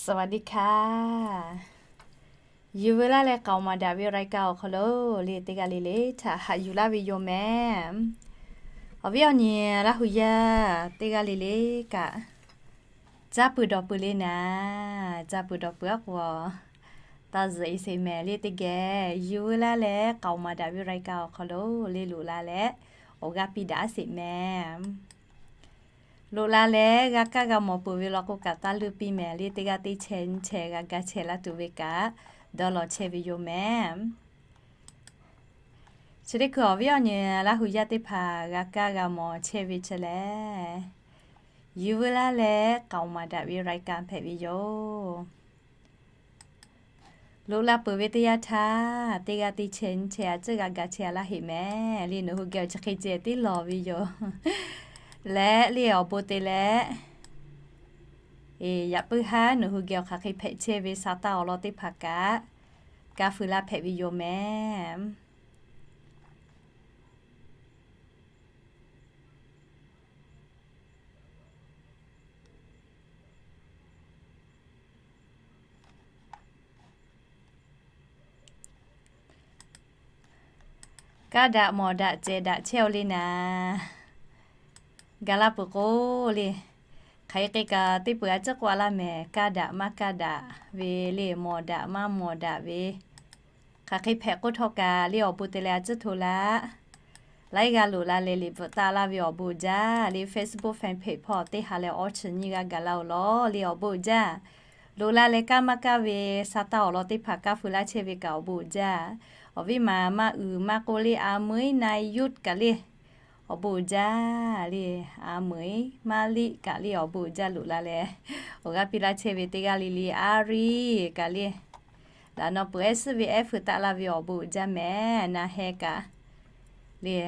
สวัสดีค่ะ Yuˬ veu laˇ leh k'aoˍ maˍ daꞈ ve รายการ awˬ hk'aw lo le teˇ g'aˇ le le htaꞈ haꞈ yuˬ laˇ ve yoˬ meh. Awˬ viˉ awˬ nyi Laˇ hu yaˇ teˇ g'aˇ le le kaꞈ, caˇ peuˬ dawˬ peuˬ le naˍ. Caˇ peuˬ dawˬ peuˬ aˉ k'o, taˇ zuhꞈ e sheˍ mehˍ le teˇ geh. Yuˬ veu laˇ leh k'aoˍ maˍ daꞈ ve รายการ awˬ hk'aw lo le loꞈ la leh awˬ g'aˇ piˇ daꞈ aˉ sheˍ mehˍ. Loꞈ la leh g'a kaˇ g'a mawˬ peuˬ ve law k'o kaꞈ taˇ leuˇ piˇ mehˍ le teˇ g'aˇ teˇ chehˇ nyi chehˇ g'a ga chehˇ laˇ tuˬ ve kaꞈ, dawˇ law chehˇ ve yoˬ mehˍ. Chi teˇ hkui awˬ viˉ awˬ nyi Laˇ hu yaˇ teˇ hpaˍ g'a kaˇ g'a mawˬ chehˇ ve chi lehˬ, Yuˬ veu laˇ leh k'aoˍ maˍ daꞈ ve รายการ hpehꞈ ve yoˬ. Loꞈ la peuˬ ve teˇ yanˇ htaˇ, teˇ g'aˇ teˇ chehˇ nyi chehˇ a ciˉ g'a ga chehˇ a laˇ heˆ mehˍ le. Nawˬ hui geh awˬ chi hk'e ceh tiˉ lawˬ ve yoˬ. Leh le awˬ bon te leh, yaꞈ puiˉ haˉ nawˬ hui geh awˬ hk'aˬ hk'e hpehꞈ chehˇ ve sa taˇ awˬ lawn teˇ hpaˍ kaꞈ, kaˇ feu laˇ hpehꞈ ve yoˬ mehˍ. Kaˇ daꞈ mawˬ daꞈ cehˬ daꞈ chehˇ-oˆ le naˍ. Gaˬ la peuˬ k'o le, hk'aˬ hk'e kaꞈ teˇ peuˬ a ciˉ k'oˆ a laˇ mehˍ. Kaˇ daꞈ maˇ kaˇ daꞈ ve le, mawˬ daꞈ maˇ mawˬ daꞈ ve, hk'aˬ hk'e hpehꞈ k'oˆ htawˇ kaꞈ le awˬ bon te leh a ciˉ hto laˇ. Laiˉ g'aˇ loꞈ la leh liꞈ bvuhꞈ taˆ laˇ ve awˬ bon jaˇ le, Facebook fan page hpawˇ teˇ ha leh awˇ chi nyiˇ g'aˇ gaˬ la-oˬ lawˬ le awˬ bon jaˇ. Loꞈ la leh kaˇ maˇ kaˇ ve sa taˇ awˬ lawn teˇ hpaˍ kaˇ feu laˇ chehˇ ve kaꞈ awˬ bon jaˇ. Awˬ viˉ maˬ maˇ uiˍ maˇ k'oˆ le, a meuˉ naˍ yuˇ kaꞈ le awˬ bon jaˇ le, a meuˉ maˇ liˆ kaꞈ le awˬ bon jaˇ. Loꞈ la leh awˬ g'aˇ piˇ laˇ chehˇ ve teˇ g'aˇ le le a riˉ kaꞈ le, laꞈ naw peuˬ ehˉ suhˉ ve ehˉ feu taˆ laˇ ve awˬ bon jaˇ mehˍ. Naˍ heh kaꞈ le,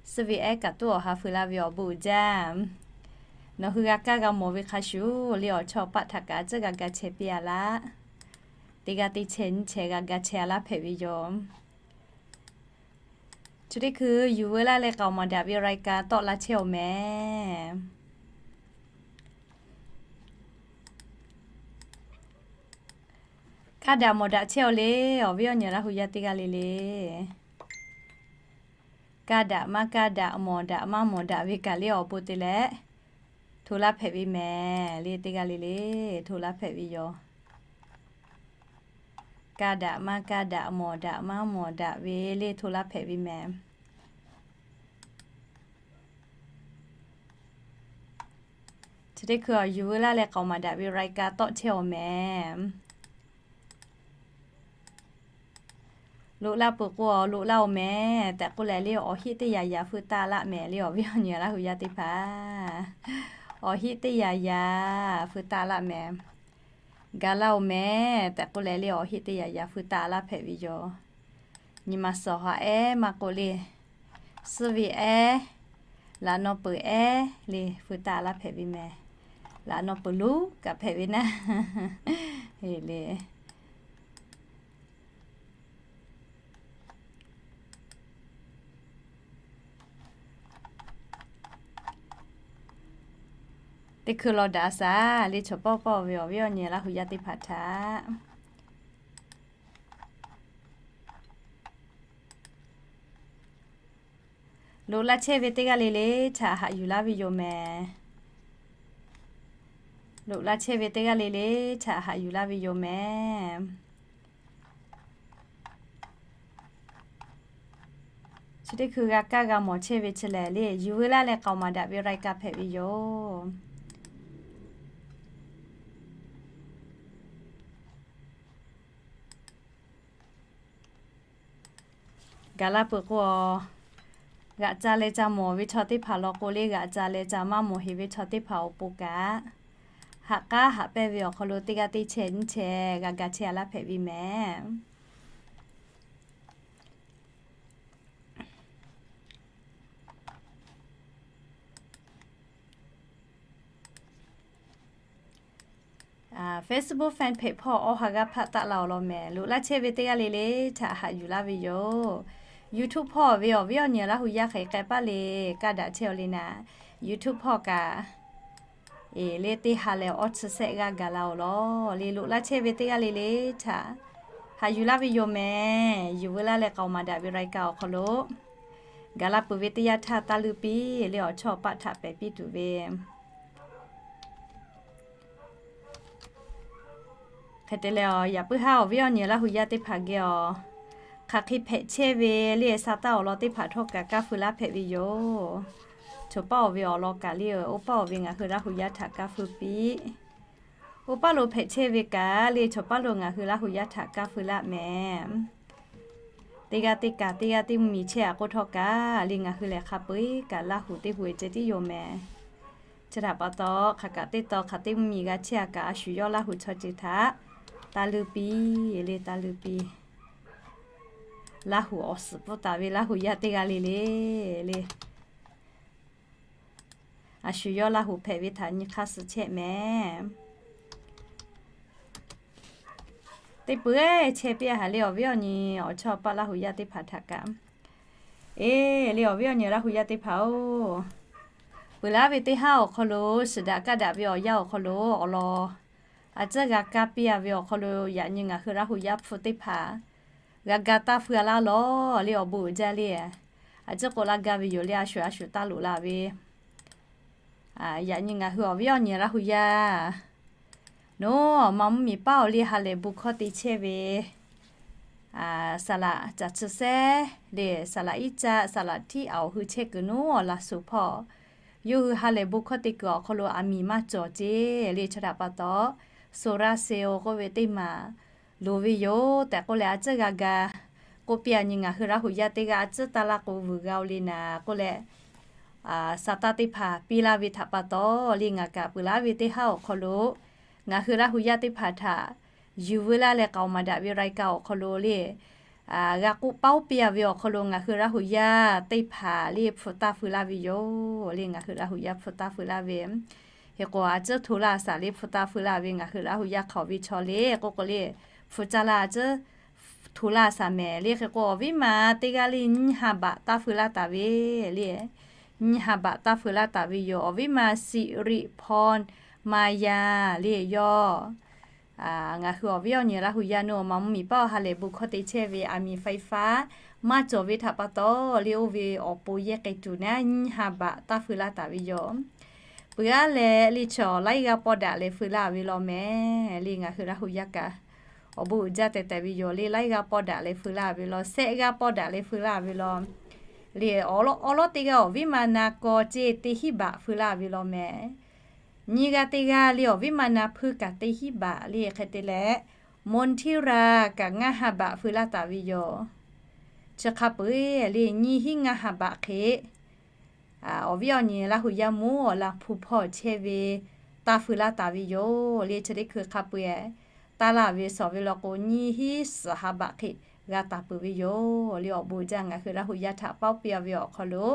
suhˉ ve ehˉ kaꞈ tuˉ awˬ ha feu laˇ ve awˬ bon jaˇ. Nawˬ hui g'a kaˇ g'a mawˬ ve hk'a shuˍ le awˬ chawˇ paˆ htaꞈ kaꞈ a ciˉ g'a ga chehˇ piˇ a laˇ. Teˇ g'aˇ teˇ chehˇ nyi chehˇ g'a ga chehˇ a laˇ hpehꞈ ve yoˬ. Chi teˇ hkui Yuˬ veu laˇ leh k'aoˍ maˍ daꞈ ve รายการ tawˆ la chehˇ-oˬ mehˍ. Kaˇ daꞈ mawˬ daꞈ chehˇ-oˆ le awˬ viˉ awˬ nyi Laˇ hu yaˇ teˇ g'aˇ le le. Kaˇ daꞈ maˇ kaˇ daꞈ, mawˬ daꞈ maˇ mawˬ daꞈ ve kaꞈ le awˬ bon te leh hto laˇ hpehꞈ ve mehˍ le teˇ g'aˇ le le. Hto laˇ hpehꞈ ve yoˬ. Kaˇ daꞈ maˇ kaˇ daꞈ, mawˬ daꞈ maˇ mawˬ daꞈ ve le hto laˇ hpehꞈ ve mehˍ. Chi teˇ hkui awˬ Yuˬ veu laˇ leh k'aoˍ maˍ daꞈ ve รายการ tawˆ chehˇ-oˬ mehˍ. Loꞈ la peuˬ k'o awˬ loꞈ laˇ-oˬ mehˍ tehꞈ k'oˆ leh le awˬ heˆ teˇ yaꞈ yaꞈ feu taˆ laˇ mehˍ le awˬ viˉ awˬ nyi Laˇ hu yaˇ teˇ hpaˍ. Awˬ heˆ teˇ yaꞈ yaꞈ feu taˆ laˇ mehˍ. Gaˬ la-oˬ mehˍ tehꞈ k'oˆ leh le awˬ heˆ teˇ yaꞈ yaꞈ feu taˆ laˇ hpehꞈ ve yoˬ. Nyi ma suhˍ haꞈ ehˉ maˇ k'oˆ le, suhˉ ve ehˉ, laꞈ naw peuˬ ehˉ le feu taˆ laˇ hpehꞈ ve mehˍ. Laꞈ naw peuˬ lonˉ kaꞈ hpehꞈ ve naˆ le. Teˇ hkui law daꞈ a shaˍ le chaw pawˆ pawˆ ve awˬ viˉ awˬ nyi Laˇ hu yaˇ teˇ hpaˍ htaꞈ loꞈ la chehˇ ve teˇ g'aˇ le le htaꞈ haꞈ yuˬ laˇ ve yoˬ mehˍ. Loꞈ la chehˇ ve teˇ g'aˇ le le htaꞈ haꞈ yuˬ laˇ ve yoˬ mehˍ. Chi teˇ hkui g'a kaˇ g'a mawˬ chehˇ ve chi lehˬ le Yuˬ veu laˇ leh k'aoˍ maˍ daꞈ ve รายการ hpehꞈ ve yoˬ. Gaˬ la peuˬ k'o, g'aꞈ ca leh ca mawˬ ve chaw teˇ hpaˍ law k'o le, g'aꞈ ca leh ca maˇ mawˬ heˍ ve chaw teˇ hpaˍ awˬ pon kaꞈ, haꞈ k'aˉ haꞈ pehnˇ ve awˬ hk'aw lo teˇ g'aˇ teˇ chehˇ nyiˇ chehˇ g'a ga chehˇ a laˇ hpehꞈ ve mehˍ. Facebook fan page hpawˇ awˬ ha g'aˇ hpaˆ taˆ la awˬ lawn mehˍ. Loꞈ laˇ chehˇ ve teˇ g'aˇ le le htaꞈ haꞈ yuˬ laˇ ve yoˬ. YouTube hpawˇ ve awˬ viˉ awˬ nyi Laˇ hu yaˇ hk'aˬ hk'e k'ai paˇ le, kaˇ daꞈ chehˇ-oˆ le naˍ. YouTube hpawˇ kaꞈ Eˍ, le teˇ ha lehˬ awˇ chi sehˆ g'aˇ gaˬ la-oˬ lawˬ. Le loꞈ laˇ chehˇ ve teˇ g'aˇ le le htaꞈ haꞈ yuˬ laˇ ve yoˬ mehˍ. Yuˬ veu laˇ leh k'aoˍ maˍ daꞈ ve รายการ awˬ hk'aw lo gaˬ la peuˬ ve teˇ yanˇ htaˇ, taˇ leuˇ piˇ le awˬ chawˇ awˬ paˆ htaꞈ pehˍ piˇ tuˬ ve. Hk'e te leh, yaꞈ puiˉ haˉ awˬ viˉ awˬ nyi Laˇ hu yaˇ teˇ hpaˍ geh awˬ hk'aˬ hk'e hpehꞈ chehˇ ve le, sa taˇ awˬ lawn teˇ hpaˍ htawˇ kaꞈ kaˇ feu laˇ hpehꞈ ve yoˬ. Choˬ paˆ awˬ ve awˬ lawn kaꞈ le, oˇ paˆ awˬ ve ngaˬ hui Laˇ hu yaˇ htaꞈ kaˇ feu piˇ. Oˇ paˆ lo hpehꞈ chehˇ ve kaꞈ le, choˬ paˆ lo ngaˬ hui Laˇ hu yaˇ htaꞈ kaˇ feu laˇ mehˍ. Teˇ g'aˇ teˇ kaˬ, teˇ g'aˇ teˇ mvuhˇ miˬ chehˇ-a k'oˆ htawˇ kaꞈ le, ngaˬ hui lehˬ hk'a peu-eˬ kaꞈ Laˇ hu teˇ hu-e ceh tiˉ yoˬ mehˍ. Chi htaꞈ pa taw, hk'aˬ kaꞈ teˇ taw hk'aˬ teˇ mvuhˇ miˬ g'a chehˇ-a kaꞈ, a shu yawˇ Laˇ hu chaw ceuˬ htaꞈ taˇ leuˇ piˇ le, taˇ leuˇ piˇ. Laˇ hu awˬ suhˍ pfuhˇ taˍ ve Laˇ hu yaˇ teˇ g'aˇ le le le, a shu yawˇ Laˇ hu hpehꞈ ve htaꞈ nyi hk'aˇ suh chehˇ mehˍ. Teˇ peuˬ chehˇ piˇ-a haꞈ le awˬ viˉ awˬ nyi awˬ chawˇ awˬ paˆ Laˇ hu yaˇ teˇ hpaˍ htaꞈ kaꞈ. Eˍ, le awˬ viˉ awˬ nyi Laˇ hu yaˇ teˇ hpaˍ-oˬ, peuˬ laˇ ve teˇ haˉ awˬ hk'aw lo, shiˍ daꞈ kaˇ daꞈ ve awˬ yanˇ awˬ hk'aw lo awˬ lawn a ciˉ g'a kaˇ piˇ-a ve awˬ hk'aw lo, yaꞈ nyi ngaˬ hui Laˇ hu yaˇ hpu teˇ hpaˍ g'a ga taˇ feu-a laˇ lawˬ le awˬ bon uiˍ jaˇ le. A ciˉ k'oˆ laˇ gaˇ ve yoˬ le, a shu a shu taˇ loꞈ la ve. Yaꞈ nyi ngaˬ hui awˬ viˉ awˬ nyi Laˇ hu yaˇ, nawˬ awˬ ma mvuhˇ miˬ paˇ awˬ le ha lehˬ bon hkawˇ te chehˇ ve saˍ laꞈ caˬ chi sehˉ le, saˍ laꞈ iˉ caˆ, saˍ laꞈ htiˉ awˬ hui chehˇ kuiˬ naˉ awˬ laˬ suhˍ hpawˇ, yawˇ hui ha lehˬ bon hkawˇ te kuiˬ awˬ hk'aw lo aˬ miˍ maˇ cawˬ ceˇ le. Chi htaꞈ pa taw, solar cell k'oˆ ve teˇ maˬ loˍ ve yoˬ tehꞈ k'oˆ leh, a ciˉ g'a ga k'oˆ piˇ-a nyi ngaˬ hui Laˇ hu yaˇ teˇ g'aˇ a ciˉ taˇ laˇ k'o vuiˬ g'a-o le naˍ k'oˆ leh, saˍ taˇ teˇ hpaˍ piˇ laˇ ve htaꞈ pa taw le, ngaˬ kaꞈ peuˬ laˇ ve teˇ haˉ awˬ hk'aw lo ngaˬ hui Laˇ hu yaˇ teˇ hpaˍ htaꞈ yuˬ veu laˇ leh k'aoˍ maˍ daꞈ ve รายการ awˬ hk'aw lo le, g'a k'oˆ paoˉ piˇ-a ve awˬ hk'aw lo ngaˬ hui Laˇ hu yaˇ teˇ hpaˍ le hpu taˇ feu laˇ ve yoˬ le. Ngaˬ hui Laˇ hu yaˇ hpu taˇ feu laˇ ve, hk'e k'o a ciˉ hto laˇ shaˍ le hpu taˇ feu laˇ ve ngaˬ hui Laˇ hu yaˇ hk'aoˍ ve chaw le k'oˆ k'o le, hpu caˇ laˇ a ciˉ hto laˇ shaˍ mehˍ le. Hk'e k'o awˬ viˉ ma teˇ g'aˇ le nyiˇ ha baꞈ taˇ feu laˇ taˍ ve le, nyiˇ ha baꞈ taˇ feu laˇ taˍ ve yoˬ. Awˬ viˉ ma สิริพร มาญา le yawˇ ngaˬ hui awˬ viˉ awˬ nyi Laˇ hu yaˇ naˉ awˬ ma mvuhˇ miˬ paˇ awˬ ha lehˬ bon hkawˇ te chehˇ ve aˬ miˍ ไฟฟ้า maˇ cawˬ ve htaꞈ pa taw le, oˇ ve awˬ pon yehˇ k'ai tuˬ naˉ nyiˇ ha baꞈ taˇ feu laˇ taˍ ve yoˬ. Peuˬ-a leh le chaw laiˉ g'aˇ pawˆ daꞈ leh feu laˇ ve law mehˍ le. Ngaˬ hui Laˇ hu yaˇ kaꞈ awˬ bon uiˍ jaˇ tehꞈ tehꞈ ve yoˬ le. Laiˉ g'aˇ pawˆ daꞈ leh feu laˇ ve law, sehˆ g'aˇ pawˆ daꞈ leh feu laˇ ve law le. Awˉ lawˉ teˇ g'aˇ awˬ viˉ ma na kaw ceˇ teˇ hinˉ baꞈ feu laˇ ve law mehˍ. Nyiˇ g'aˇ teˇ g'aˇ le awˬ viˉ ma na hpuiˇ kaꞈ teˇ hinˉ baꞈ le. Hk'e te leh, มณฑรา kaꞈ ngaˇ ha baꞈ feu laˇ taˍ ve yoˬ. Chi hk'a peu-eˬ le nyiˇ hinˉ ngaˇ ha baꞈ hk'e awˬ viˉ awˬ nyi Laˇ hu yaˇ mvuhˇ awˬ la hpu hpawˇ chehˇ ve taˇ feu laˇ taˍ ve yoˬ le. Chi teˇ hkui hk'a peu-eˬ taˇ laˇ ve shawˍ ve law k'o, nyiˇ hinˉ suhˍ ha baꞈ hk'e g'a taˍ peuˬ ve yoˬ le. Awˬ bon uiˍ jaˇ ngaˬ hui Laˇ hu yaˇ htaꞈ paoˉ piˇ-a ve awˬ hk'aw lo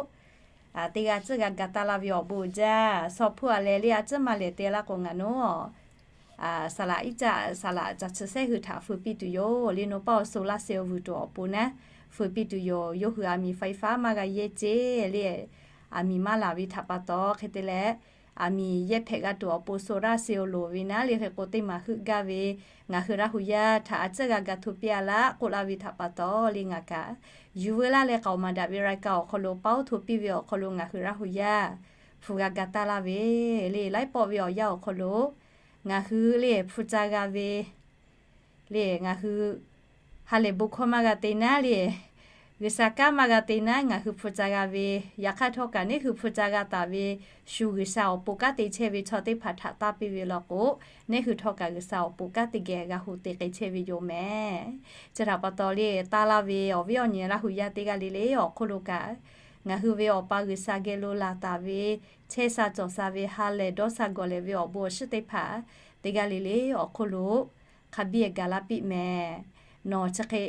teˇ g'aˇ a ciˉ g'a ga taˇ laˇ ve awˬ bon uiˍ jaˇ. Shaw hpuˇ-a leh le a ciˉ maˇ lehˬ te laˇ k'o ngaˬ naˉ saˍ laꞈ iˉ caˆ saˍ laꞈ caˬ chi sehˉ hui htaꞈ feu piˇ tuˬ yoˬ le. Naw paˆ awˬ solar cell vuiˬ tuˬ awˬ pon naˉ feu piˇ tuˬ yoˬ. Yawˇ hui aˬ miˍ ไฟฟ้า maˇ g'a yehˇ ceˇ le, aˬ miˍ maˇ laˬ ve htaꞈ pa taw. Hk'e te leh, aˬ miˍ yehˇ hpehꞈ g'a tuˬ awˬ pon solar cell loˍ ve naˉ le. Hk'e k'o teˇ maˬ heuˆ gaˇ ve ngaˬ hui Laˇ hu yaˇ htaꞈ a ciˉ g'a ga hto piˇ-a laˇ k'oˆ laˇ ve htaꞈ pa taw le, ngaˬ kaꞈ yuˬ veu laˇ leh k'aoˍ maˍ daꞈ ve รายการ awˬ hk'aw lo paoˉ hto piˇ ve awˬ hk'aw lo ngaˬ hui Laˇ hu yaˇ hpu g'a ga taˇ laˇ ve le. Laiˉ pawˆ ve awˬ yanˇ awˬ hk'aw lo ngaˬ hui le hpu ca g'a ve le, ngaˬ hui ha lehˬ bon hkawˇ maˇ g'a te naˉ le, G'uiˬsha kanˉ maˇ g'a te naˉ ngaˬ hui hpu ca g'a ve, yaꞈ hk'aˇ htawˇ kaꞈ neˇ hui hpu ca g'a taˍ ve shu G'uiˬsha awˬ pon kanˉ te chehˇ ve chaw teˇ hpaˍ htaꞈ taˇ piˇ ve law k'o, neˇ hui htawˇ kaꞈ G'uiˬsha awˬ pon kanˉ te geh g'a hu te k'ai chehˇ ve yoˬ mehˍ. Chi htaꞈ pa taw le, taˇ laˇ ve awˬ viˉ awˬ nyi Laˇ hu yaˇ teˇ g'aˇ le le awˬ hk'oˆ lo kaꞈ, ngaˬ hui ve Awˬ pa G'uiˬsha geh lo laˬ taˍ ve chehˇ sha cawˬ sha ve ha lehˬ dawˇ sha gawˬ lehˬ ve awˬ bon awˬ shiˍ teˇ hpaˍ teˇ g'aˇ le le awˬ hk'oˆ lo hk'a biˇ gaˬ laˇ piˇ mehˍ. Nawˬ chi hk'e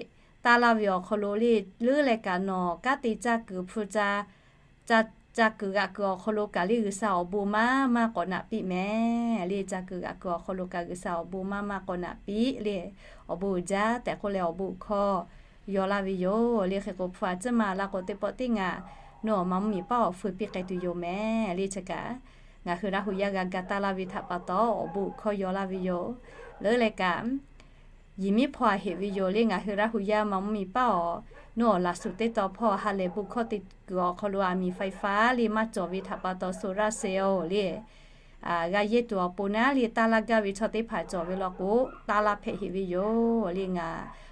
taˇ laˇ ve awˬ hk'aw lo le, leuˉ leh kaꞈ nawˬ kanˉ te caˇ kuiˬ hpu ca, ca kuiˬ g'aꞈ kuiˬ awˬ hk'aw lo kaꞈ le G'uiˬsha awˬ bon maˇ maˇ k'awꞈ naꞈ piˇ mehˍ le. Ca kuiˬ g'aꞈ kuiˬ awˬ hk'aw lo kaꞈ G'uiˬsha awˬ bon maˇ maˇ k'awꞈ naꞈ piˇ le. Awˬ bon uiˍ jaˇ tehꞈ k'oˆ leh awˬ bon hkawˇ yaw laˇ ve yoˬ le. Hk'e k'o hpu a ciˉ ma laˇ k'o teˇ pawˆ teˇ ngaˬ naw awˬ ma mvuhˇmiˬ paˇ awˬ feu piˇ k'ai tuˬ yoˬ mehˍ le. Chi kaꞈ ngaˬ hui Laˇ hu yaˇ g'a ga taˇ laˇ ve htaꞈ pa taw, awˬ bon hkawˇ yaw laˇ ve yoˬ. Leuˉ leh kaꞈ, yehˬ miˉ hpawˇ a heꞈ ve yoˬ le. Ngaˬ hui Laˇ hu yaˇ ma mvuhˇ miˬ paˉ awˬ, nawˬ awˬ laˬ suhˍ teˇ tawn hpawˇ ha lehˬ bon hkawˇ te kuiˬ awˬ hk'aw lo aˬ miˍ faiˍ faˉ le maˇ cawˬ ve htaꞈ pa taw, solar cell le g'a yehˇ tuˬ awˬ pon naˉ le taˇ laˇ gaˇ ve chaw teˇ hpaˍ cawˬ ve law k'o, taˇ laˇ hpehꞈ heꞈ ve yoˬ le. Ngaˬ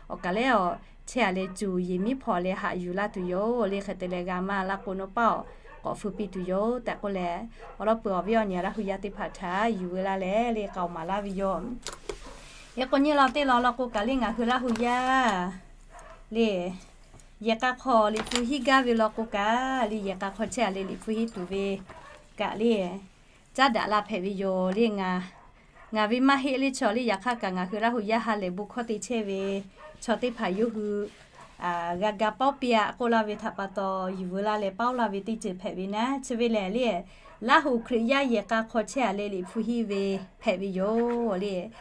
awˬ kaˬ lehˉ awˬ chehˇ a leh cuˬ yehˬ miˉ hpawˇ leh haꞈ yuˬ laˇ tuˬ yoˬ le. Hk'e te leh g'a maˇ laˇ k'o nawˬ paˉ awˬ k'awꞈ feu piˇ tuˬ yoˬ tehꞈ k'oˆ leh, awˬ lawn peuˬ awˬ viˉ awˬ nyi Laˇ hu yaˇ teˇ hpaˍ htaꞈ yuˬ veu laˇ leh le k'aoˍ maˍ laˇ ve yoˬ. Yaꞈ k'o nyi law teˇ lawn law k'o kaꞈ le ngaˬ hui Laˇ hu yaˇ le yehˬ k'a hk'aw liꞈ hpu hiˉ gaˇ ve law k'o kaꞈ le, yehˬ k'a hk'aw chehˇ a leh liꞈ hpu hiˉ tuˬ ve kaꞈ le, caˉ daꞈ la hpehꞈ ve yoˬ le. Ngaˬ, ngaˬ ve maˇ heˆ le chaw le, yaꞈ hk'aˇ kaꞈ ngaˬ hui Laˇ hu yaˇ ha lehˬ bon hkawˇ te chehˇ ve chaw teˇ hpaˍ yawˇ hui g'a ga pawˆ piˇ a k'oˆ laˇ ve htaꞈ pa taw, yuˬ veu laˇ leh paoˉ laˇ ve teˇ ceuˬ hpehꞈ ve naˉ. Chi ve lehˬ le, Laˇ hu Hkriꞈ yaˇ yehˬ k'a hk'aw chehˇ a leh liꞈ hpu hiˉ ve hpehꞈ ve yoˬ le.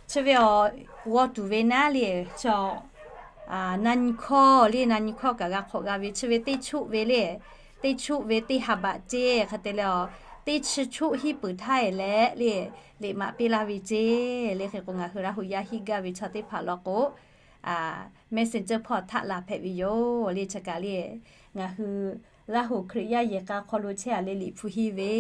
Chi ve awˬ g'aw tuˬ ve naˉ le, chaw na nyi hkawˇ le, na nyi hkawˇ kaꞈ g'a hk'awꞈ g'a ve, chi ve teˇ choˆ ve le, teˇ choˆ ve teˇ ha baꞈ ceˇ. Hk'e te leh awˬ, teˇ chi choˆ hiˉ peuˬ htaˇ e leh le, liꞈ maꞈ piˇ laˇ ve ceˇ le. Hk'e k'o ngaˬ hui Laˇ hu yaˇ hiˉ gaˇ ve chaw teˇ hpaˍ law k'o, Messenger hpawˇ htaˆ la hpehꞈ ve yoˬ le. Chi kaꞈ le, ngaˬ hui Laˇ hu Hkriꞈ yaˇ yehˬ k'a hk'aw lo chehˇ a leh liꞈ hpu hiˉ ve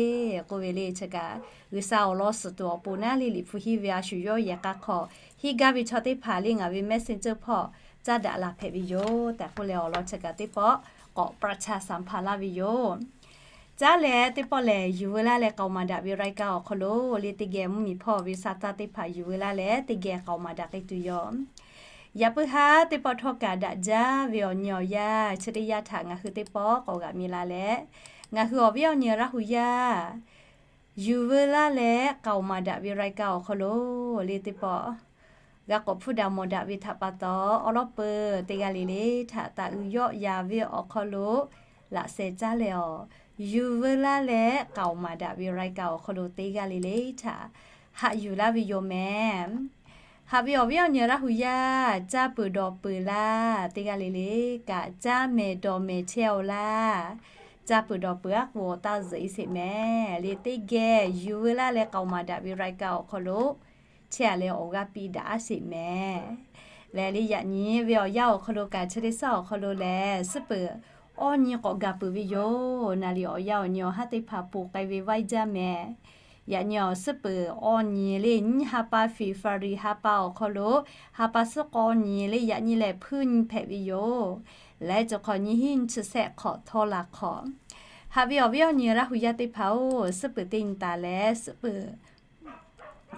k'oˆ ve le. Chi kaꞈ G'uiˬsha awˬ lawn suhˍ tuˬ awˬ pon naˉ le liꞈ hpu hiˉ ve a shu yawˇ yehˬ k'a hk'aw hiˉ gaˇ ve chaw teˇ hpaˍ le ngaˬ ve Messenger hpawˇ caˉ daꞈ la hpehꞈ ve yoˬ tehꞈ k'oˆ leh awˬ lawn chi kaꞈ teˇ pawˆ k'awꞈ ประชาสัมพันธ์ laˇ ve yoˬ. Caˉ leh teˇ pawˆ lehˬ, yuˬ veu laˇ leh k'aoˍ maˍ daꞈ ve รายการ awˬ hk'aw lo le teˇ geh mvuhˇmiˬ hpawˇ ve sa taˇ teˇ hpaˍ yuˬ veu laˇ leh teˇ geh k'aoˍ maˍ daꞈ k'ai tuˬ yoˬ. Yaꞈ puiˉ haˉ teˇ pawˆ htawˇ kaꞈ daꞈ jaˇ ve awˬ nyi awˬ yanˇ chi teˇ yanˇ htaꞈ ngaˬ hui teˇ pawˆ k'awꞈ g'aꞈ mi la leh, ngaˬ hui awˬ viˉ awˬ nyi Laˇ hu yaˇ yuˬ veu laˇ leh k'aoˍ maˍ daꞈ ve รายการ awˬ hk'aw lo le teˇ pawˆ g'a k'awꞈ hpuˇ daꞈ mawˬ daꞈ ve htaꞈ pa taw, awˉ lawˉ peuˬ teˇ g'aˇ le le htaꞈ taˍ uiˍ yawˆ yaˍ ve awˬ hk'aw lo laꞈ sheh caˉ leh awˬ, yuˬ veu laˇ leh k'aoˍ maˍ daꞈ ve รายการ awˬ hk'aw lo teˇ g'aˇ le le htaꞈ haꞈ yuˬ laˇ ve yoˬ mehˍ. Haꞈ ve awˬ viˉ awˬ nyi Laˇ hu yaˇ, caˇ peuˬ dawˬ peuˬ laˇ, teˇ g'aˇ le le kaꞈ caˇ mehˍ dawˬ mehˍ chehˇ-oˬ laˇ. Caˇ peuˬ dawˬ peuˬ aˉ k'o awˬ taˇ zuhꞈ e sheˍ mehˍ le, teˇ geh yuˬ veu laˇ leh k'aoˍ maˍ daꞈ ve รายการ awˬ hk'aw lo chehˇ a leh awˬ g'aˇ piˇ daꞈ aˉ sheˍ mehˍ. Lehˬ le yaꞈ nyi ve awˬ yanˇ awˬ hk'aw lo kaꞈ chi teˇ shaˉ awˬ hk'aw lo lehˬ suhˉ peuˬ awˇ nyi k'awꞈ gaˬ peuˬ ve yoˬ. Naˍ riˍ awˬ yanˇ awˬ nyi awˬ haˉ teˇ hpaˍ ponˬ k'ai ve vaiˇ jaˇ mehˍ. Yaꞈ nyi awˬ suhˉ peuˬ awˇ nyi le nyiˇ ha pa Feˍfeˍaˍriˍ ha pa awˬ hk'aw lo, ha pa suhˉ k'awˇ nyi le yaꞈ nyi lehˬ hpuiˇ nyi hpehꞈ ve yoˬ. Leh cawˬ hk'awꞈ nyi hiˉ nyi chi shehˆ hk'awꞈ htawˇ la hk'awꞈ. Haꞈ ve awˬ viˉ awˬ nyi Laˇ hu yaˇ teˇ hpaˍ-oˬ, suhˉ peuˬ teˇ nyi taˍ leh suhˉ peuˬ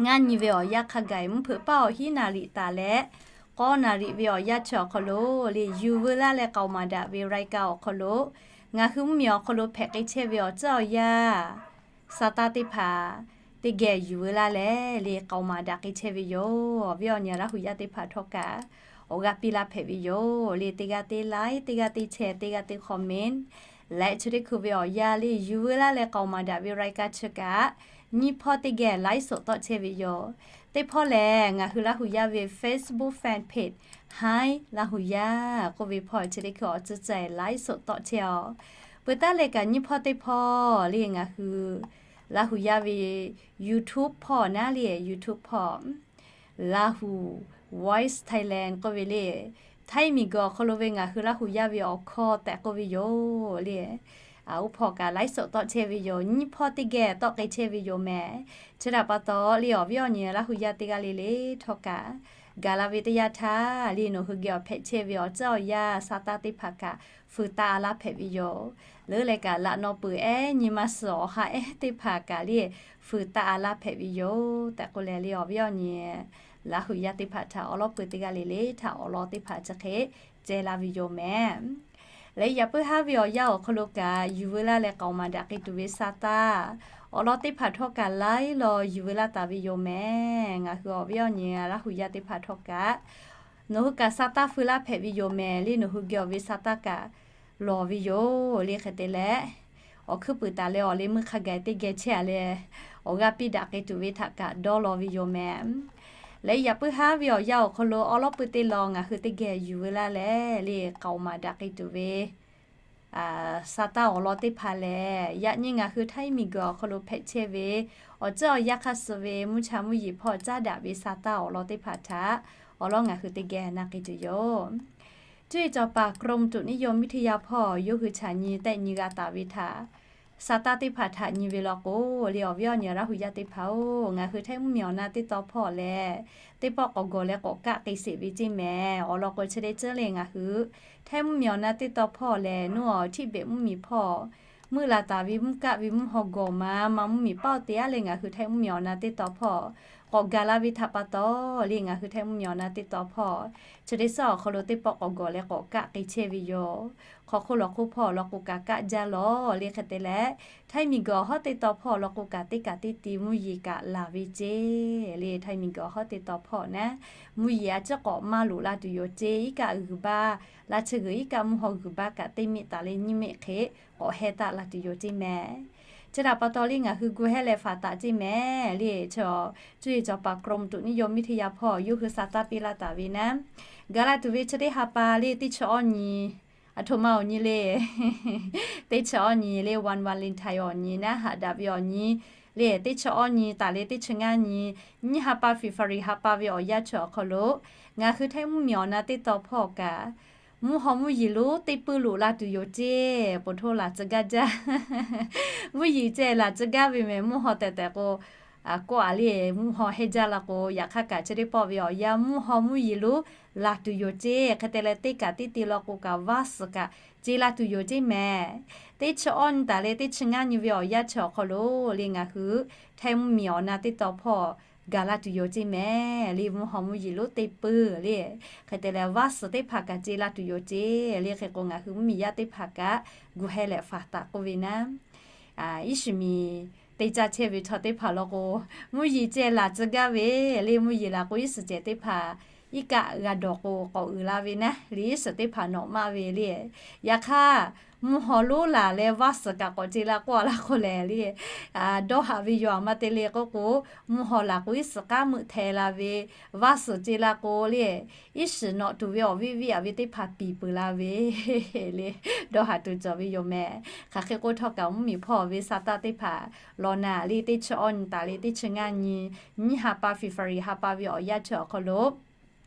ngaˇ nyi ve awˬ yanˇ hk'a gaˬ mvuhˇ hpeuꞈ paˇ awˬ hiˉ naˍ riˍ taˍ leh k'awˇ naˍ riˍ ve awˬ yanˇ chi awˬ hk'aw lo le yuˬ veu laˇ leh k'aoˍ maˍ daꞈ ve รายการ awˬ hk'aw lo ngaˬ hui mvuhˇmiˬ awˬ hk'aw lo hpehꞈ k'ai chehˇ ve awˬ tcuhˉ awˬ yanˇ sa taˇ teˇ hpaˍ teˇ geh yuˬ veu laˇ leh le k'aoˍ maˍ daꞈ k'ai chehˇ ve yoˬ. Awˬ viˉ awˬ nyi Laˇ hu yaˇ teˇ hpaˍ htawˇ kaꞈ awˬ g'aˇ piˇ laˇ hpehꞈ ve yoˬ le. Teˇ g'aˇ teˇ like, teˇ g'aˇ teˇ share, teˇ g'aˇ teˇ comment leh chi teˇ hkui ve awˬ yanˇ le yuˬ veu laˇ leh k'aoˍ maˍ daꞈ ve รายการ chi kaꞈ nyiˇ hpawˇ teˇ geh ไลฟ์สด tawˆ chehˇ ve yoˬ. Teˇ hpawˇ lehˬ ngaˬ hui Laˇ hu yaˇ ve Facebook fan page Hi Laˇ hu yaˇ k'oˆ ve hpawˇ chi teˇ hkui awˬ tcuhˉ ceh ไลฟ์สด tawˆ chehˇ-oˬ. Peuˬ taˉ leh kaꞈ nyiˇ hpawˇ teˇ hpawˇ le ngaˬ hui Laˇ hu yaˇ ve YouTube hpawˇ naˉ le YouTube hpawˇ Laˇ hu Voice Thailand k'oˆ ve le, Htaiˇ miˬguiˬ awˬ hk'aw lo ve ngaˬ hui Laˇ hu yaˇ ve awˬ hkawˇ tehꞈ k'oˆ ve yoˬ le. Oˇ hpawˇ kaꞈ ไลฟ์สด tawˆ chehˇ ve yoˬ. Nyiˇ hpawˇ teˇ geh tawˆ k'ai chehˇ ve yoˬ mehˍ. Chi htaꞈ pa taw le awˬ viˉ awˬ nyi Laˇ hu yaˇ teˇ g'aˇ le le htawˇ kaꞈ gaˬ la ve teˇ yanˇ htaˇ le nawˬ hui geh awˬ hpehꞈ chehˇ ve awˬ tcuhˉ awˬ yanˇ sa taˇ teˇ hpaˍ kaꞈ feu taˇ a laˇ hpehꞈ ve yoˬ. Leuˉ leh kaꞈ laꞈ naw peuˬ ehˉ nyi ma suhˍ awˬ ha ehˉ teˇ hpaˍ kaꞈ le feu taˇ a laˇ hpehꞈ ve yoˬ tehꞈ k'oˆ leh le awˬ viˉ awˬ nyi Laˇ hu yaˇ teˇ hpaˍ htaꞈ awˬ lawn peuˬ teˇ g'aˇ le le htaꞈ awˬ lawn teˇ hpaˍ chi hk'e ceh la ve yoˬ mehˍ. Leh yaꞈ puiˉ haˉ ve awˬ yanˇ awˬ hk'aw lo kaꞈ yuˬ veu laˇ leh k'aoˍ maˍ daꞈ k'ai tuˬ ve sa taˇ awˬ lawn teˇ hpaˍ htawˇ kaꞈ laiˉ law yuˬ veu laˇ taˍ ve yoˬ mehˍ. Ngaˬ hui awˬ viˉ awˬ nyi Laˇ hu yaˇ teˇ hpaˍ htawˇ kaꞈ nawˬ hui kaꞈ sa taˇ feu laˇ hpehꞈ ve yoˬ mehˍ le. Nawˬ hui geh awˬ ve sa taˇ kaꞈ lawˬ ve yoˬ le. Hk'e te leh awˬ hkuiˉ puiˍ taˍ leh awˬ leh meuˇ hk'a gaˬ teˇ geh chehˇ a leh awˬ g'aˇ piˇ daꞈ k'ai tuˬ ve htaꞈ kaꞈ dawˇ law ve yoˬ mehˍ. Leh yaꞈ puiˉ haˉ ve awˬ yanˇ awˬ hk'aw lo awˬ lawn peuˬ teˇ law ngaˬ hui teˇ geh yuˬ veu laˇ leh le k'aoˍ maˍ daꞈ k'ai tuˬ ve Saˍtanˍ awˬ lawn teˇ hpaˍ lehˬ, yaꞈ nyi ngaˬ hui Htaiˇ miˬguiˬ awˬ hk'aw lo hpehꞈ chehˇ ve awˬ ceuˬ awˬ yanˇ hk'aˇ suh ve mvuhˇ cha mvuhˇ yeˬ hpawˇ caˉ daꞈ ve Saˍtanˍ awˬ lawn teˇ hpaˍ htaꞈ awˬ lawn ngaˬ hui teˇ geh na k'ai tuˬ yoˬ. Cuˇ yiˍ cawˬ paˍ กรมอุตุนิยมวิทยา hpawˇ yawˇ hui chaꞈ nyi tehˆ nyi g'a taˍ ve htaꞈ Saˍtanˍ teˇ hpaˍ htaꞈ nyi ve law k'o, le awˬ viˉ awˬ nyi Laˇ hu yaˇ teˇ hpaˍ-oˬ, ngaˬ hui Htaiˇ mvuhˇ miˬ awˬ na teˇ taw hpawˇ lehˬ, teˇ pawˆ k'awꞈ gawˬ leh k'awꞈ kaˆ k'ai sheˍ ve ceˇ mehˍ. Awˬ lawn k'o chi teˇ ceuˬ le ngaˬ hui Htaiˇ mvuhˇ miˬ awˬ na teˇ taw hpawˇ lehˬ, nawˬ awˬ htiˇ behꞈ mvuhˇ miˬ hpawˇ meuˆ la taˍ ve mvuhˇ kaˆ ve mvuhˇ haw gawˬ ma ma mvuhˇ miˬ paˆ te-a leh ngaˬ hui Htaiˇ mvuhˇ miˬ awˬ na teˇ taw hpawˇ k'awꞈ gaˬ la ve htaꞈ pa taw, le ngaˬ hui Htaiˇ mvuhˇ miˬ awˬ na teˇ taw hpawˇ chi teˇ suhˉ awˬ hk'aw lo teˇ pawˆ k'awꞈ gawˬ leh k'awꞈ kaˆ k'ai chehˇ ve yoˬ. Hk'aw hk'oˆ lawˬ hk'oˆ hpawˇ awˬ lawn k'o kaꞈ kaˆ jaˇ lawˬ le. Hk'e te leh, Htaiˇ miˬguiˬ awˬ hawˉ teˇ taw hpawˇ awˬ lawn k'o kaꞈ teˇ kaꞈ teˇ ti mvuhˇ yeˬ kaꞈ laˬ ve ceˇ le. Htaiˇ miˬguiˬ awˬ hawˉ teˇ taw hpawˇ naˉ, mvuhˇ yeˬ a ciˉ k'awꞈ maˇ loꞈ la tuˬ yoˬ ceˇ. Iˉ kaˆ g'uiˬ baˆ, la chi g'uiˬ iˉ kaˆ mvuhˇ haw g'uiˬ baˆ kaꞈ teˇ miˆ taˍ leh nyiˇ miˆ hk'e k'awꞈ heh taˆ la tuˬ yoˬ ceˇ mehˍ. Chi htaꞈ pa taw le ngaˬ hui gu heh leh faˍ taˍ ceˇ mehˍ le. Chi cuˇ yiˍ cawˬ paˍ กรมอุตุนิยมวิทยา hpawˇ yawˇ hui Saˍtanˍ piˇ laˇ taˍ ve naˉ, gaˬ la tuˬ ve chi teˇ ha pa le teˇ chi awˇ nyi, aˬ htoꞈ ma awˬ nyi le, teˇ chi awˇ nyi le, Valentine awˬ nyi naˉ, haꞈ daꞈ ve awˬ nyi le, teˇ chi awˇ nyi taˍ leh teˇ chi ngaˇ nyi, nyiˇ ha pa February ha pa ve awˬ yanˇ chi awˬ hk'aw lo ngaˬ hui Htaiˇ mvuhˇ miˬ awˬ na teˇ taw hpawˇ kaꞈ mvuhˇ haw mvuhˇ yeˬ lonˉ teˇ puiˇ loꞈ la tuˬ yoˬ ceˇ. Poˬ htoˇ laˬ tcuh gaˇ jaˇ. Mvuhˇ yeˬ ceh laˬ tcuh gaˇ ve mehˍ. Mvuhˇ haw tehꞈ tehꞈ k'o, kawˆ a le mvuhˇ haw heh jaˇ la k'o, yaꞈ hk'aˇ kaꞈ chi teˇ pawˆ ve awˬ yanˇ mvuhˇ haw mvuhˇ yeˬ lonˉ laˬ tuˬ yoˬ ceˇ. Hk'e te leh teˇ kaꞈ teˇ te law k'o kaꞈ vaˇ suhˍ kaꞈ ce la tuˬ yoˬ ceˇ mehˍ. Teˇ chi awˇ nyi taˍ leh teˇ chi ngaˇ nyi ve awˬ yanˇ chi awˬ hk'aw lo le ngaˬ hui Htaiˇ mvuhˇ miˬ awˬ na teˇ taw hpawˇ gaˬ la tuˬ yoˬ ceˇ mehˍ le. Mvuhˇ haw mvuhˇ yeˬ lonˉ teˇ puiˇ le. Hk'e te leh vaˇ suhˍ teˇ hpaˍ kaꞈ ce la tuˬ yoˬ ceˇ le. Hk'e k'o ngaˬ hui mvuhˇ miˬ yaˇ teˇ hpaˍ kaꞈ gu heh leh faˍ taˍ k'oˆ ve naˉ, iˉ shiˍ miˬ teˇ caˇ chehˇ ve chaw teˇ hpaˍ law k'o, mvuhˇ yeˬ ceh laˬ tcuh gaˇ ve le. Mvuhˇ yeˬ laˬ k'o iˉ shiˍ cehˬ teˇ hpaˍ iˉ kaˆ g'a dawˬ k'o k'awꞈ uiˍ la ve naˉ le, iˉ shiˍ teˇ hpaˍ nawꞈ maˇ ve le. Yaꞈ hk'aˇ mvuhˇ haw lonˉ laˬ leh vaˇ suhˍ kaꞈ k'awꞈ ce la k'oˆ a laˇ k'o lehˬ le, dawˇ haꞈ ve yoˬ. A ma te le k'oˆ k'o, mvuhˇ haw laˬ k'o iˉ shiˍ k'aˉ meuˆ hteh la ve, vaˇ suhˍ ce la k'o le, iˉ shiˍ nawꞈ tuˬ ve awˬ viˉ viˉ a ve teˇ hpaˍ piˍ peuˬ la ve le. Dawˇ haꞈ tuˬ cawˬ ve yoˬ mehˍ. Hk'aˬ hk'e k'oˆ htawˇ kaꞈ mvuhˇ miˬ hpawˇ ve Saˍtanˍ teˇ hpaˍ law naˍ le teˇ chi awˇ nyi taˍ leh teˇ chi ngaˇ nyi, nyiˇ ha pa February ha pa ve awˬ yanˇ chi awˬ hk'aw lo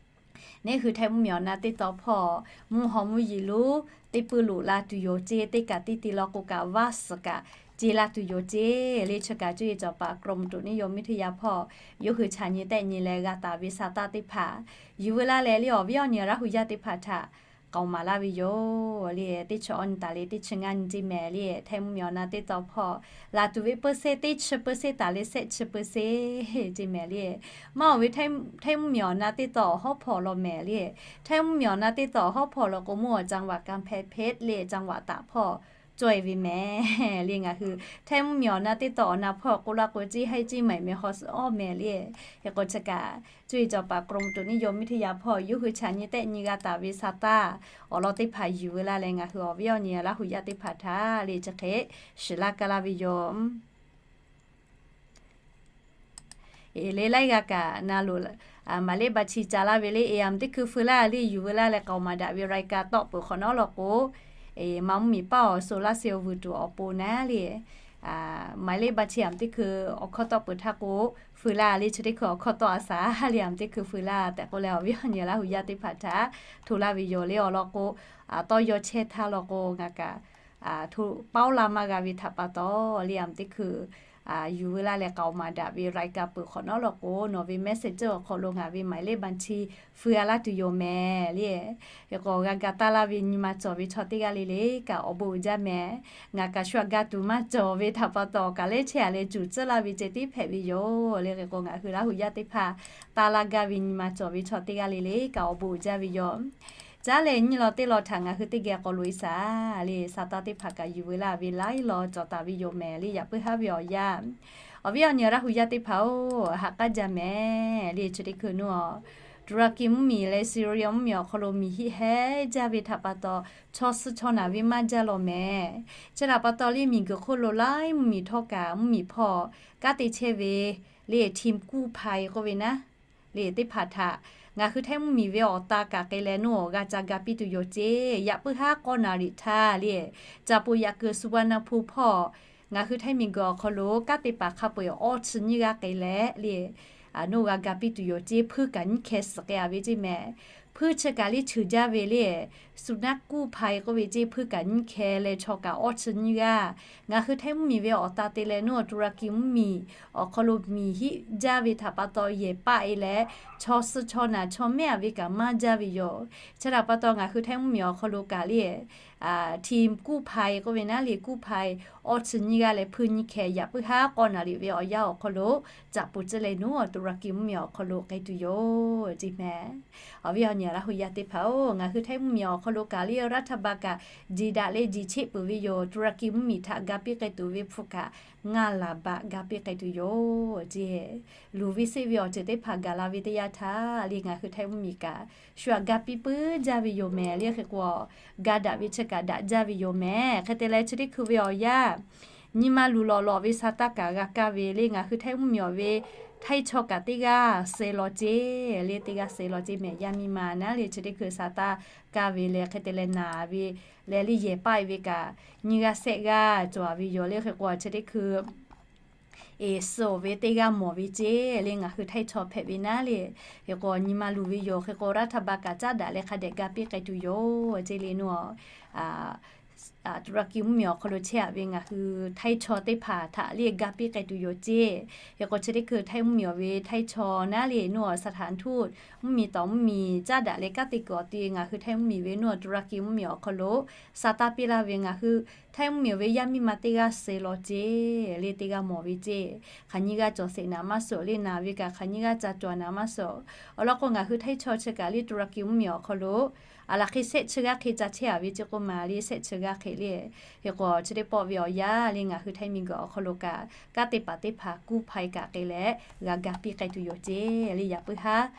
neˇ hui Htaiˇ mvuhˇ miˬ awˬ na teˇ taw hpawˇ mvuhˇ haw mvuhˇ yeˬ lonˉ teˇ puiˇ loꞈ la tuˬ yoˬ ceˇ. Teˇ kaꞈ teˇ te law k'o kaꞈ vaˇ suhˍ kaꞈ ce la tuˬ yoˬ ceˇ le. Chi kaꞈ cuˇ yiˍ cawˬ paˍ กรมอุตุนิยมวิทยา hpawˇ yawˇ hui chaꞈ nyi tehˆ nyi leh g'a taˍ ve Saˍtanˍ teˇ hpaˍ yuˬ veu laˇ leh le awˬ viˉ awˬ nyi Laˇ hu yaˇ teˇ hpaˍ htaꞈ k'aoˍ maˍ laˇ ve yoˬ le. Teˇ chi awˇ nyi taˍ leh teˇ chi ngaˇ nyi ceˇ mehˍ le. Htaiˇ mvuhˇ miˬ awˬ na teˇ taw hpawˇ laˬ tuˬ ve เปอร์เซ็นต์ teˇ chi เปอร์เซ็นต์ taˍ leh shehˆ chi เปอร์เซ็นต์ ceˇ mehˍ le. Maˇ awˬ ve Htaiˇ mvuhˇ miˬ awˬ na teˇ taw awˬ hawˉ hpawˇ law mehˍ le. Htaiˇ mvuhˇ miˬ awˬ na teˇ taw awˬ hawˉ hpawˇ law k'o mvuhˇ awˬ จังหวัดกำแพงเพชร le จังหวัดตาก hpawˇ caweh ve mehˍ le. Ngaˬ hui Htaiˇ mvuhˇ miˬ awˬ na teˇ taw awˬ na hpawˇ k'oˆ laˇ k'o ceˇ haiˉ ceˇ maiˍ meh haw suhˍ awˇ mehˍ le. Hk'e k'o chi kaꞈ cuˇ yiˍ cawˬ paˍ กรมอุตุนิยมวิทยา hpawˇ yawˇ hui chaꞈ nyi tehˆ nyi g'a taˍ ve Saˍtanˍ awˬ lawn teˇ hpaˍ yuˬ veu laˇ leh ngaˬ hui awˬ viˉ awˬ nyi Laˇ hu yaˇ teˇ hpaˍ htaꞈ le chi hk'e shiˍ laˇ kaˇ laˇ ve yoˬ. Eˬ le laiˉ g'a kaꞈ na loˬ, maˍ leˆ ba chi ca laˇ ve le. Eˬ, aˬ miˍ teˇ hkui feu laˇ le yuˬ veu laˇ leh k'aoˍ maˍ daꞈ ve รายการ tawˆ peuˬ hk'awꞈ nawˉ law k'o, maˇ mvuhˇ miˬ paˇ awˬ so laˇ se awˬ vuiˬ tuˬ awˬ pon naˉ le, maˍ leˆ ba chi aˬ miˍ teˇ hkui awˬ hkawˇ tawˆ peuˬ htaˇ k'o, feu laˇ le chi teˇ hkui awˬ hkawˇ tawˆ a shaˍ le aˬ miˍ teˇ hkui feu laˇ tehꞈ k'oˆ leh awˬ viˉ awˬ nyi Laˇ hu yaˇ teˇ hpaˍ htaꞈ hto laˇ ve yoˬ le. Awˬ lawn k'o, tawˇ yaw chehˇ htaˇ law k'o ngaˬ kaꞈ hto paoˉ laˇ maˇ g'a ve htaꞈ pa taw le aˬ miˍ teˇ hkui yuˬ veu laˇ leh k'aoˍ maˍ daꞈ ve รายการ peuˬ hk'awꞈ nawˉ law k'o, nawˬ ve แมสเซนเจอร์ awˬ hk'aw lo ngaˬ ve หมายเลขบัญชี feu a laˇ tuˬ yoˬ mehˍ le. Hk'e k'o g'a ga taˇ laˇ ve nyi ma cawˬ ve chaw teˇ g'aˇ le le kaꞈ awˬ bon uiˍ jaˇ mehˍ. Ngaˬ kaꞈ shu a ga tuˬ maˇ cawˬ ve htaꞈ pa taw kaꞈ lehˉ chehˇ a leh cuˬ tcuhˉ laˇ ve ceh tiˉ hpehꞈ ve yoˬ le. Hk'e k'o ngaˬ hui Laˇ hu yaˇ teˇ hpaˍ taˇ laˇ gaˇ ve nyi ma cawˬ ve chaw teˇ g'aˇ le le kaꞈ awˬ bon uiˍ jaˇ ve yoˬ. Caˉ leh nyiˇ law teˇ law htaꞈ ngaˬ hui teˇ geh k'awꞈ loꞈ e shaˍ le. Saˍtanˍ teˇ hpaˍ kaꞈ yuˬ veu laˇ ve laiˉ law cawˬ taˍ ve yoˬ mehˍ le. Yaꞈ puiˉ haˉ ve awˬ yanˇ, awˬ viˉ awˬ nyi Laˇ hu yaˇ teˇ hpaˍ-oˬ, haꞈ k'aˉ jaˇ mehˍ le. Chi teˇ hkui nuˇ a, Turkey mvuhˇ miˬ leh Syria mvuhˇ miˬ awˬ hk'aw lo miˬ hiˆ heh jaˇ ve htaꞈ pa taw, chaw suh chaw naˬ ve maˇ jaˇ law mehˍ. Chi htaꞈ pa taw le miˬ guiˬ hk'oˆ lo laiˉ mvuhˇ miˬ htawˇ kaꞈ mvuhˇ miˬ hpawˇ kanˉ te chehˇ ve le ทีมกู้ภัย k'oˆ ve naˉ, le teˇ hpaˍ htaꞈ ngaˬ hui Htaiˇ mvuhˇmiˬ ve awˬ ta kaꞈ k'ai leh nawˬ g'a ca ga piˇ tuˬ yoˬ ceˇ. Yaꞈ puiˉ haˉ k'awˇ naˍ riˍ htaˇ le, caˍ poˍ yaꞈ kuiˬ Suvarnabhumु hpawˇ ngaˬ hui Htaiˇ miˬguiˬ awˬ hk'aw lo kanˉ te paˍ hk'a peu-eˬ awˇ chi nyiˇ g'aˇ k'ai leh le, nawˬ g'a ga piˇ tuˬ yoˬ ceˇ. Hpuiˇ kaꞈ nyiˇ hkeh suhˍ k'ai-a ve ceˇ mehˍ. Hpuiˇ chi kaꞈ le cheuˬ jaˇ ve le, Sunakuphai k'oˆ ve ceˇ. Hpuiˇ kaꞈ nyiˇ hkeh leh chaw kaꞈ awˇ chi nyiˇ g'aˇ, ngaˬ hui Htaiˇ mvuhˇmiˬ ve awˬ ta te leh nawˬ Turaki mvuhˇmiˬ awˬ hk'aw lo miˬ hiˆ jaˇ ve htaꞈ pa taw yehˬ paˆ-e leh, chaw suh chaw naˬ chaw mehˆ-a ve kaꞈ maˇ jaˇ ve yoˬ. Chi htaꞈ pa taw ngaˬ hui Htaiˇ mvuhˇmiˬ awˬ hk'aw lo kaꞈ le, Htaiˇ kuˇ hpai k'oˆ ve naˉ le, kuˇ hpai awˇ chi nyiˇ g'aˇ leh hpuiˇ nyiˇ hkeh yaꞈ puiˉ haˉ k'awˇ naˍ riˍ ve awˬ yanˇ awˬ hk'aw lo caˍ poˍ tcuhˉ leh nawˬ Turaki mvuhˇmiˬ awˬ hk'aw lo k'ai tuˬ yoˬ ceˇ mehˍ. Awˬ viˉ awˬ nyi Laˇ hu yaˇ teˇ hpaˍ-oˬ, ngaˬ hui Htaiˇ mvuhˇmiˬ awˬ hk'aw lo kaꞈ le รัฐบาล kaꞈ jiˬ daꞈ leh jiˬ cheˆ peuˬ ve yoˬ. Turaki mvuhˇmiˬ htaꞈ ga piˇ k'ai tuˬ ve hpu kaꞈ ngaˇ laˬ baꞈ ga piˇ k'ai tuˬ yoˬ ceˇ. Luˬ ve seˆ ve awˬ ceuˬ teˇ hpaˍ gaˬ la ve teˇ yanˇ htaˇ le ngaˬ hui Htaiˇ mvuhˇmiˬ kaꞈ shu aꞈ ga piˇ puiˉ jaˇ ve yoˬ mehˍ. Le hk'e k'o, ga daꞈ ve chi kaꞈ daꞈ jaˇ ve yoˬ mehˍ. Hk'e te leh chi teˇ hkui ve awˬ yanˇ nyi ma luˬ lawꞈ lawꞈ ve sa taˇ kaꞈ g'a kaˇ ve le ngaˬ hui Htaiˇ mvuhˇmiˬ awˬ ve Htaiˇ chaw kaꞈ teˇ g'aˇ suh law ceˇ le, teˇ g'aˇ suh law ceˇ mehˍ. Yaˇ miˇ ma naˉ le chi teˇ hkui sa taˇ kaˇ ve leh hk'e te leh naˍ ve leh le yehˬ paˆ-e ve kaꞈ nyiˇ g'aˇ sehˆ g'aˇ cawˬ-a ve yoˬ. Le hk'e k'o chi teˇ hkui eˬ suh-oˬ ve teˇ g'aˇ mawˬ ve ceˇ le ngaˬ hui Htaiˇ chaw hpehꞈ ve naˉ le. Hk'e k'o nyi ma luˬ ve yoˬ. Hk'e k'o รัฐบาล kaꞈ caˉ daꞈ leh hk'a dehꞈ ga piˇ k'ai tuˬ yoˬ ceˇ le nawˬ Turaki mvuhˇmiˬ awˬ hk'aw lo chehˇ-a ve ngaˬ hui Htaiˇ chaw teˇ hpaˍ htaꞈ le ga piˇ k'ai tuˬ yoˬ ceˇ. Hk'e k'o chi teˇ hkui Htaiˇ mvuhˇmiˬ awˬ ve Htaiˇ chaw naˉ le nawˬ สถานทูต mvuhˇmiˬ tawˍ mvuhˇmiˬ caˉ daꞈ leh kanˉ te kuiˬ awˬ ti ngaˬ hui Htaiˇ mvuhˇmiˬ ve nawˬ Turaki mvuhˇmiˬ awˬ hk'aw lo sa taˇ piˇ laˇ ve ngaˬ hui Htaiˇ mvuhˇmiˬ awˬ ve yaˇ miˇ ma teˇ g'aˇ suh law ceˇ le teˇ g'aˇ mawˬ ve ceˇ. Hk'aˬ nyiˇ g'aˇ cawˬ sheˍ naˍ maˇ suh le naˍ ve kaꞈ hk'aˬ nyiˇ g'aˇ ca cawˬ naˍ maˇ suh. Awˬ lawn k'o ngaˬ hui Htaiˇ chaw chi kaꞈ le Turaki mvuhˇmiˬ awˬ hk'aw lo aˬ laˬ hk'e sehˆ chi g'aˇ hk'e ca chehˇ-a ve ceˇ k'oˆ ma le sehˆ chi g'aˇ hk'e le. Hk'e k'o chi teˇ pawˆ ve awˬ yanˇ le ngaˬ hui Htaiˇ miˬguiˬ awˬ hk'aw lo kaꞈ kanˉ te paˍ teˇ hpaˍ kuˇ hpai kaꞈ k'ai leh g'a ga piˇ k'ai tuˬ yoˬ ceˇ le. Yaꞈ puiˉ haˉ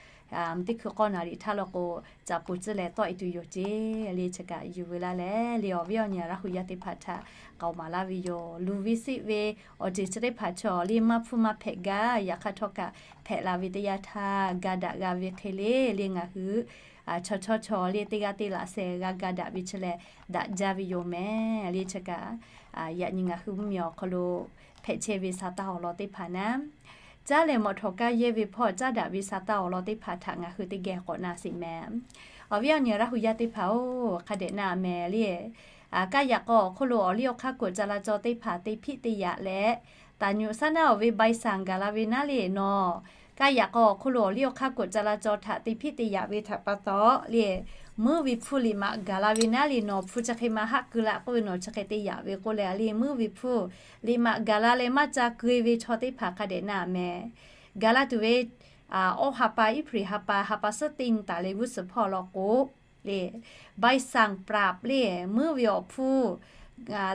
teˇ hkui k'awˇ naˍ riˍ htaˇ law k'o caˍ poˍ tcuhˉ leh tawˆ-e tuˬ yoˬ ceˇ le. Chi kaꞈ yuˬ veu laˇ leh le awˬ viˉ awˬ nyi Laˇ hu yaˇ teˇ hpaˍ htaꞈ k'aoˍ maˍ laˇ ve yoˬ. Luˬ ve seˆ ve awˬ ceuˬ chi teˇ hpaˍ chaw le maˇ hpfuhˇ maˇ hpehꞈ gaˇ yaꞈ hk'aˇ htawˇ kaꞈ hpehꞈ la ve teˇ yanˇ htaˇ ga daꞈ g'a ve hk'e le le ngaˬ hui chaw chawˇ chaw le teˇ g'aˇ teˇ laꞈ sheh g'a ga daꞈ ve chi lehˬ daꞈ jaˇ ve yoˬ mehˍ. Le chi kaꞈ yaꞈ nyi ngaˬ hui mvuhˇmiˬ awˬ hk'aw lo hpehꞈ chehˇ ve sa taˇ awˬ lawn teˇ hpaˍ naˉ, caˉ lehˬ mawꞈ htawˍ kaˇ yehˇ ve hpawˇ caˉ daꞈ ve sa taˇ awˬ lawn teˇ hpaˍ htaꞈ ngaˬ hui teˇ geh k'awꞈ na sheˍ mehˍ. Awˬ viˉ awˬ nyi Laˇ hu yaˇ teˇ hpaˍ-oˬ, hk'a dehꞈ na mehˍ le. Kaˇ yaꞈ k'aw awˬ hk'oˆ lo awˬ liˇ awˬ hk'aˇ kuˬ ca la caw teˇ hpaˍ te hpiˆ te yaꞈ leh, taˍ nyuꞈ saˉ naˉ awˬ ve ใบสั่ง gaˬ la ve naˉ le nawˬ, kaˇ yaꞈ k'aw awˬ hk'oˆ lo awˬ liˇ awˬ hk'aˇ kuˬ ca la caw htaꞈ te hpiˆ te yaꞈ ve htaꞈ pa taw le, muiˉ ve hpfuhˇ liꞈ maꞈ gaˬ la ve naˉ le nawˬ hpu chi hk'e ma haˆ keu laꞈ k'oˆ ve nawˬ chi hk'e te yaꞈ ve k'oˆ leh le muiˉ ve hpfuhˇ liꞈ maꞈ gaˬ la leh maˇ ca keu-e ve chaw teˇ hpaˍ hk'a dehꞈ na mehˍ. Gaˬ la tuˬ ve awˇ ha pa iˉ hpri ha pa ha pa suhˉ teˇ nyi taˍ leh g'uˇ suhˍ hpawˇ law k'o le, ใบสั่งปรับ le muiˉ ve awˬ hpfuhˇ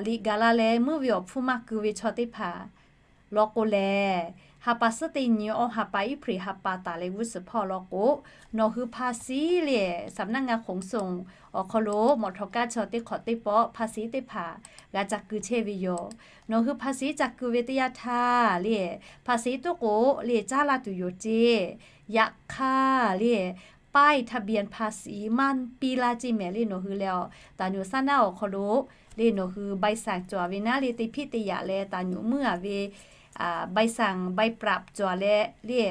liꞈ gaˬ la leh muiˉ ve awˬ hpfuhˇ maˇ keu ve chaw teˇ hpaˍ law k'o lehˬ, ha pa suhˉ teˇ nyi awˇ ha pa iˉ hpri ha pa taˍ leh g'uˇ suhˍ hpawˇ law k'o, nawˬ hui ภาษี le สำนักงานขนส่ง awˬ hk'aw lo mawꞈ htawˍ kaˇ chaw teˇ hk'awꞈ teˇ pawˆ ภาษี teˇ hpaˍ g'a ca keu chehˇ ve yoˬ. Nawˬ hui ภาษี ca keu ve teˇ yanˇ htaˇ le ภาษี toˉ k'o le caˉ laˇ tuˬ yoˬ ceˇ. Yaꞈ hk'aˇ le ป้ายทะเบียนภาษี maˇ piˇ laˇ ceˇ mehˍ le nawˬ hui leh a, taˍ nyuꞈ saˉ naˉ awˬ hk'aw lo le nawˬ hui ใบสั่ง cawˬ ve naˉ le te hpiˆ te yaꞈ leh taˍ nyuꞈ muiˉ-a ve ใบสั่ง ใบปรับ cawˬ leh le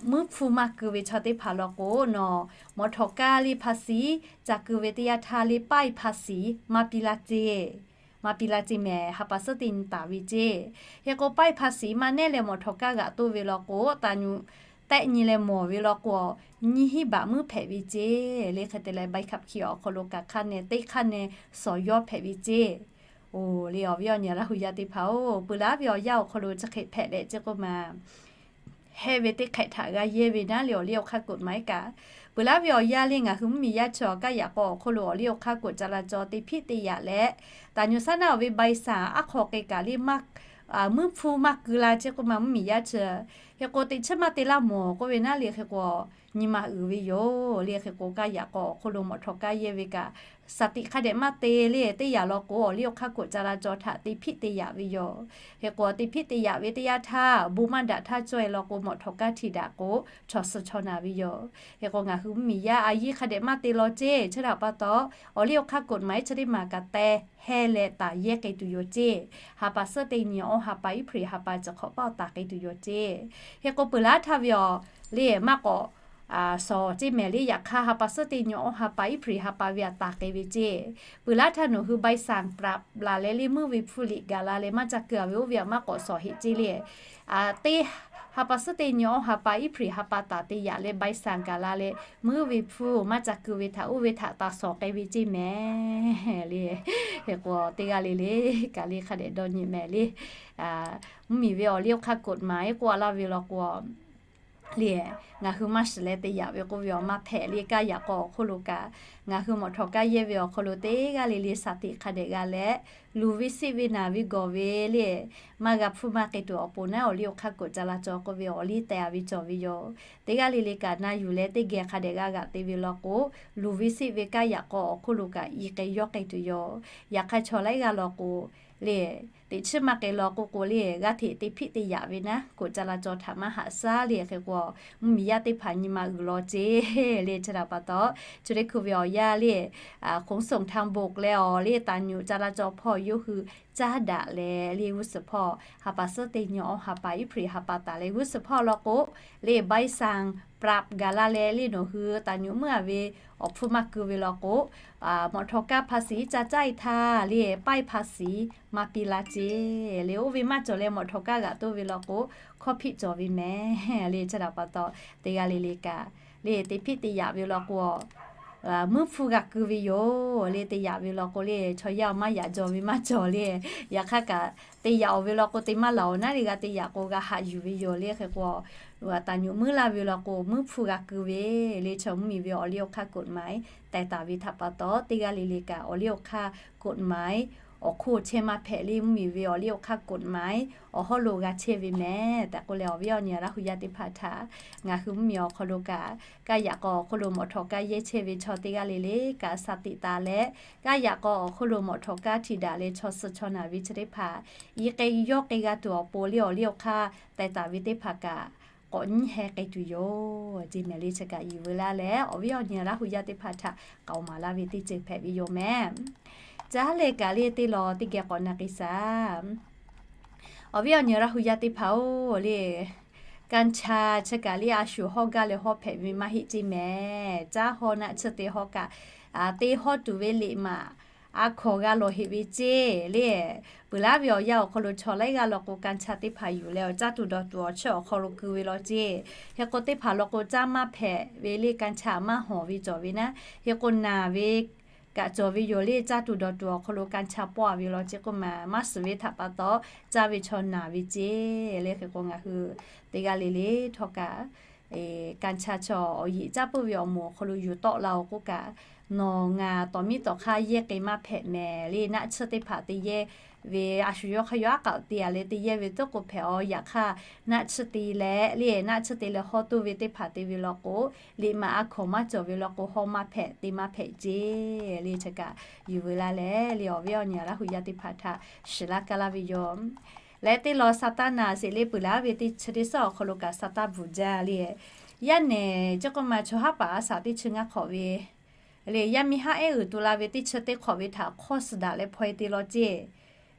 muiˉ hpfuhˇ maˇ keu ve chaw teˇ hpaˍ law k'o nawˬ mawꞈ htawˍ kaˇ le ภาษี ca keu ve teˇ yanˇ htaˇ le ป้ายภาษี maˇ piˇ laˇ ceˇ. Maˇ piˇ laˇ ceˇ mehˍ, ha pa suhˉ teˇ nyi taˍ ve ceˇ. Hk'e k'o ป้ายภาษี maˇ nehˉ leh mawꞈ htawˍ kaˇ g'aꞈ toˇ ve law k'o taˍ nyuꞈ tehˆ nyi leh mawˬ ve law k'o, nyiˇ hinˉ baꞈ muiˉ hpehꞈ ve ceˇ. Le hk'e te leh ใบขับขี่ awˬ hk'aw lo kaꞈ hk'aˇ neh teˇ hk'aˇ neh shawˍ yawˇ hpehꞈ ve ceˇ. Oˬ le awˬ viˉ awˬ nyi Laˇ hu yaˇ teˇ hpaˍ-oˬ, peuˬ laˉ ve awˬ yanˇ awˬ hk'aw lo chi hk'e hpehꞈ leh ceˇ k'oˆ ma, heh ve teˇ hk'ehꞈ htaꞈ g'a yehˇ ve naˉ le awˬ liˇ awˬ hk'aˇ กฎหมาย kaꞈ, peuˬ laˉ ve awˬ yanˇ le ngaˬ hui mvuhˇmiˬ yaˇ chi awˬ kaˇ yaꞈ k'aw awˬ hk'oˆ lo awˬ liˇ awˬ hk'aˇ กฎจราจร te hpiˆ te yaꞈ leh, taˍ nyuꞈ saˉ naˉ awˬ ve ใบสั่ง aˉ hk'aw k'ai kaꞈ le maˇ muiˉ hpfuhˇ maˇ keu la ceˇ k'oˆ ma mvuhˇmiˬ yaˇ chi Hk'e k'o, teꞈ chiˉ maˇ te laˇ mawˬ k'oˆ ve naˉ le, hk'e k'o, nyi ma uiˍ ve yoˬ le. Hk'e k'o, kaˇ yaꞈ k'aw awˬ hk'oˆ lo mawˬ htawˇ kaˇ yehˇ ve kaꞈ, shaˍ tiꞈ hk'a dehꞈ maˇ te le. Teˇ yanˇ law k'o, awˬ liˇ awˬ hk'aˇ koꞈ ca la caw htaꞈ te hpiˆ te yaꞈ ve yoˬ. Hk'e k'o, te hpiˆ te yaꞈ ve teˇ yanˇ htaˇ, bon maˇ daꞈ htaˇ cawˇ e law k'o, mawˬ htawˇ kaˇ htiꞈ daꞈ k'o, chaw suh chaw naˍ ve yoˬ. Hk'e k'o, ngaˬ hui mvuhˇmiˬ yaˇ a yiˇ hk'a dehꞈ maˇ te law ceˇ. Chi htaꞈ pa taw, awˬ liˇ awˬ hk'aˇ koꞈ maˍ iˉ chi teˇ maˬ kaꞈ teh heh leh taˍ yehˇ k'ai tuˬ yoˬ ceˇ. Ha pa suhˉ teˇ nyi awˇ ha pa Iˉhpriˍ ha pa chi hk'awꞈ paˆ taˍ k'ai tuˬ yoˬ ceˇ. Hk'e k'o, peuˬ laˇ htaˇ ve awˬ le maˇ k'awꞈ shawˍ ceˇ mehˍ le. Yaꞈ hk'aˇ, ha pa suhˉ teˇ nyi awˇ ha pa Iˉhpriˍ ha pa ve aꞈ taˍ k'ai ve ceˇ. Peuˬ laˇ htaˇ nawˬ hui ใบสั่งปรับ laˬ leh le, muiˉ ve hpfuhˇ liꞈ gaˬ la leh maˇ ca keu a ve oˇ ve aꞈ maˇ k'awꞈ shawˍ heˆ ceˇ le. Teˇ ha pa suhˉ teˇ nyi awˇ ha pa Iˉhpriˍ ha pa taˍ te yaꞈ leh ใบสั่ง gaˬ la leh, muiˉ ve hpfuhˇ maˇ ca keu ve htaꞈ oˇ ve htaꞈ taˍ shawˍ k'ai ve ceˇ mehˍ le. Hk'e k'o, teˇ g'aˇ le le kaꞈ le hk'a dehꞈ dawˇ nyi mehˍ le. Mvuhˇmiˬ ve awˬ liˇ awˬ hk'aˇ koꞈ maˍ iˉ k'oˆ a laˇ ve law k'o le, ngaˬ hui maˇ shiˍ leh te yaꞈ ve k'oˆ ve awˬ maˇ hpehꞈ le. Kaˇ yaꞈ k'aw awˬ hk'oˆ lo kaꞈ, ngaˬ hui mawˬ htawˇ kaˇ yehˇ ve awˬ hk'aw lo teˇ g'aˇ le le shaˍ tiꞈ hk'a dehꞈ g'a leh, luˬ ve seˆ ve naˬ ve gawˬ ve le, maˇ g'a hpfuhˇ maˇ k'ai tuˬ awˬ pon naˉ, awˬ liˇ awˬ hk'aˇ koꞈ ca la caw k'oˆ ve awˬ liˇ teh a ve cawˬ ve yoˬ. Teˇ g'aˇ le le kaꞈ na yuˬ leh teˇ geh hk'a dehꞈ g'a g'aꞈ te ve law k'o, luˬ ve seˆ ve kaˇ yaꞈ k'aw awˬ hk'oˆ lo kaꞈ i k'ai yawˇ k'ai tuˬ yoˬ. Yaꞈ hk'aˇ, chaw laiˉ g'aˇ law k'o le, teꞈ chiˉ maˇ k'ai law k'o k'o le, g'aˇ hteꞈ te hpiˆ te yaꞈ ve naˉ, koꞈ ca la caw htaꞈ maˇ haꞈ shaˉ le. Hk'e k'o, mvuhˇmiˬ yaˇ teˇ hpaˍ nyi ma uiˍ law ceˇ le. Chi htaꞈ pa taw, chi teˇ hkui ve awˬ yanˇ le, ขนส่งทางบก leh awˬ le taˍ nyi ca la caw hpawˇ yawˇ hui caˇ daꞈ leh le, g'uˇ suhˍ hpawˇ ha pa suhˉ teˇ nyi awˇ ha pa Iˉhpriˍ ha pa taˍ leh g'uˇ suhˍ hpawˇ law k'o le, ใบสั่งปรับ gaˬ la leh le, nawˬ hui taˍ nyi muiˉ a ve awˬ hpfuhˇ maˇ keu ve law k'o, mawˬ htawˇ kaˇ ภาษี ca caˇ e htaˇ le, ป้ายภาษี maˇ piˇ la ceˇ le. Oˇ ve maˇ cawˬ leh mawˬ htawˇ kaˇ g'aꞈ toˇ ve law k'o, hkawˇ hpiˆ cawˬ ve mehˍ le. Chi htaꞈ pa taw, teˇ g'aˇ le le kaꞈ le, te hpiˆ te yaꞈ ve law k'o, muiˉ hpfuhˇ g'a keu ve yoˬ le. Te yaꞈ ve law k'o le, chaw yaˇ maˇ yaꞈ jaw ve maˇ cawˬ le. Yaꞈ hk'aˇ kaꞈ, te yaꞈ awˬ ve law k'o, te maˇ laˬ awˬ naˉ le g'a te yaꞈ k'o g'a haꞈ yuˬ ve yoˬ le. Hk'e k'o, taˍ nyi muiˉ laˇ ve law k'o, muiˉ hpfuhˇ g'a keu ve le. Chaw mvuhˇmiˬ ve awˬ liˇ awˬ hk'aˇ กฎหมาย tehˬ taˍ ve htaꞈ pa taw, teˇ g'aˇ le le kaꞈ awˬ liˇ awˬ hk'aˇ กฎหมาย awˬ hk'oˆ chehˇ maˇ hpehꞈ le. Mvuhˇmiˬ ve awˬ liˇ awˬ hk'aˇ กฎหมาย awˬ hawˉ lo g'a chehˇ ve mehˍ tehꞈ k'oˆ leh, awˬ viˉ awˬ nyi Laˇ hu yaˇ teˇ hpaˍ htaꞈ ngaˬ hui mvuhˇmiˬ awˬ hk'aw lo kaꞈ, kaˇ yaꞈ k'aw awˬ hk'oˆ lo mawˬ htawˇ kaˇ yehˇ chehˇ ve chaw teˇ g'aˇ le le kaꞈ, shaˍ tiꞈ taˍ leh, kaˇ yaꞈ k'aw awˬ hk'oˆ lo mawˬ htawˇ kaˇ htiꞈ daꞈ leh chaw suh chaw naˬ ve chi teˇ hpaˍ i k'ai yawˇ k'ai g'a tuˬ awˬ pon le, awˬ liˇ awˬ hk'aˇ tehˬ taˍ ve teˇ hpaˍ kaꞈ k'awꞈ nyiˉ heh k'ai tuˬ yoˬ ceˇ mehˍ le. Chi kaꞈ yuˬ veu laˇ leh, awˬ viˉ awˬ nyi Laˇ hu yaˇ teˇ hpaˍ htaꞈ k'aoˍ maˍ laˇ ve teˇ ceuˬ hpehꞈ ve yoˬ mehˍ. Caˉ leh kaꞈ le, teˇ law teˇ geh k'awꞈ na k'ai shaˍ. Awˬ viˉ awˬ nyi Laˇ hu yaˇ teˇ hpaˍ-oˬ le, kanˇ chaˇ chi kaꞈ le, a shu hawˇ gaˇ leh hawˇ hpehꞈ ve maˇ heˆ ceˇ mehˍ. Caˇ hawˇ naˆ tsuhˇ te hawˇ kaꞈ, te hawˇ tuˬ ve liꞈ maꞈ a hkawnˍ g'a lawˬ heꞈ ve ceˇ le. Peuˬ laˉ ve awˬ yanˇ awˬ hk'aw lo chaw laiˉ g'aˇ law k'o, kanˇ chaˇ teˇ hpaˍ yuˬ leh awˬ caˇ tuˬ dawˬ tuˬ awˬ chi awˬ hk'aw lo keu ve law ceˇ. Hk'e k'o, teˇ hpaˍ law k'o, caˇ maˇ hpehꞈ ve le, kanˇ chaˇ maˇ hawˍ ve cawˬ ve naˉ. Hk'e k'o, naˬ ve kaꞈ cawˬ ve yoˬ le. Caˇ tuˬ dawˬ tuˬ awˬ hk'aw lo kanˇ chaˇ pawˆ a ve law ceˇ k'oˆ ma, maˇ shiˍ ve htaꞈ pa taw, caˇ ve chaw naˬ ve ceˇ le. Hk'e k'o, ngaˬ hui teˇ g'aˇ le le htawˇ kaꞈ, kanˇ chaˇ chaw awˬ yeꞈ caˇ puiˉ ve awˬ moˍ awˬ hk'aw lo yuˬ tawˆ la-o k'oˆ kaꞈ, nawˬ ngaˬ tawˍ miˉ tawˍ hk'aˇ yehˇ k'ai maˇ hpehꞈ mehˍ le. Naˆ tsuhˇ teˇ hpaˍ te yehˇ ve, a shu yawˇ hk'aˇ yawˇ aˉ k'aꞈ te a leh te yehˇ ve tuˉ k'o hpehꞈ-aw. Yaꞈ hk'aˇ, naˆ tsuhˇ te leh le, naˆ tsuhˇ te leh hawˇ toˇ ve teˇ hpaˍ te ve law k'o, liꞈ maꞈ a hkawnˍ maˇ cawˬ ve law k'o, hawˇ maˇ hpehꞈ te maˇ hpehꞈ ceˇ le. Chi kaꞈ yuˬ veu laˇ leh le, awˬ viˉ awˬ nyi Laˇ hu yaˇ teˇ hpaˍ htaꞈ shiˍ laˇ kaˇ laˇ ve yoˬ. Leh teˇ law Saˍtanˍ seˍ le, peuˬ laˉ ve teˇ chi teˇ suhˉ awˬ hk'aw lo kaꞈ Saˍtanˍ bvuhˬ jaˇ le. Yaˇ nehˬ ceˇ k'oˆ ma, chaw haˉ paˍ a shaꞈ teˇ chi ngaˇ hk'awꞈ ve le, yaˇ miˇ haˉ ehˉ uiˍ tu la ve teˇ chi teˇ hk'awꞈ ve htaꞈ hk'awˇ suhˍ daꞈ leh hpaw e te law ceˇ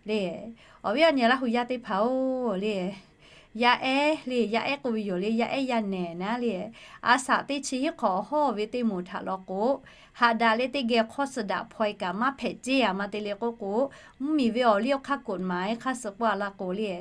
le. Awˬ viˉ awˬ nyi Laˇ hu yaˇ teˇ hpaˍ-oˬ le, yaˇ ehˉ le, yaˇ ehˉ k'oˆ ve yoˬ le, yaˇ ehˉ yaˇ nehˬ naˉ le, a shaꞈ teˇ chi hiˉ hk'awꞈ hawˇ ve teˇ moˍ htaꞈ law k'o, haꞈ daꞈ leh teˇ geh hk'awˇ suhˍ daꞈ hpaw e kaꞈ maˇ hpehꞈ ceˇ. A ma te le k'oˆ k'o, mvuhˇmiˬ ve awˬ liˇ awˬ hk'aˇ กฎหมาย hk'aˇ suh k'oˆ a laˇ k'o le,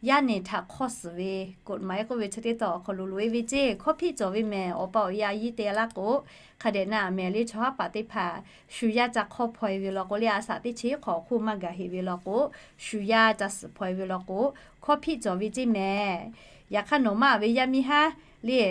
yaˇ nehˬ htaꞈ hk'awˇ suhˍ ve กฎหมาย k'oˆ ve chi teˇ taw awˬ hk'aw lo loꞈ e ve ceˇ. Hkawˇ hpiˆ cawˬ ve mehˍ. Awˬ pa awˬ e a yiˇ te laˇ k'o, hk'a dehꞈ na mehˍ le, chaw haˉ paˍ teˇ hpaˍ shu yaˇ ca hk'awˇ hpaw e ve law k'o le, a shaꞈ teˇ chi hiˉ hk'awꞈ awˬ hk'oˆ maˇ gaˬ heꞈ ve law k'o, shu yaˇ ca suhˍ hpaw e ve law k'o, hkawˇ hpiˆ cawˬ ve ceˇ mehˍ. Yaꞈ hk'aˇ, nawˬ maˇ ve yaˇ miˇ haˉ le,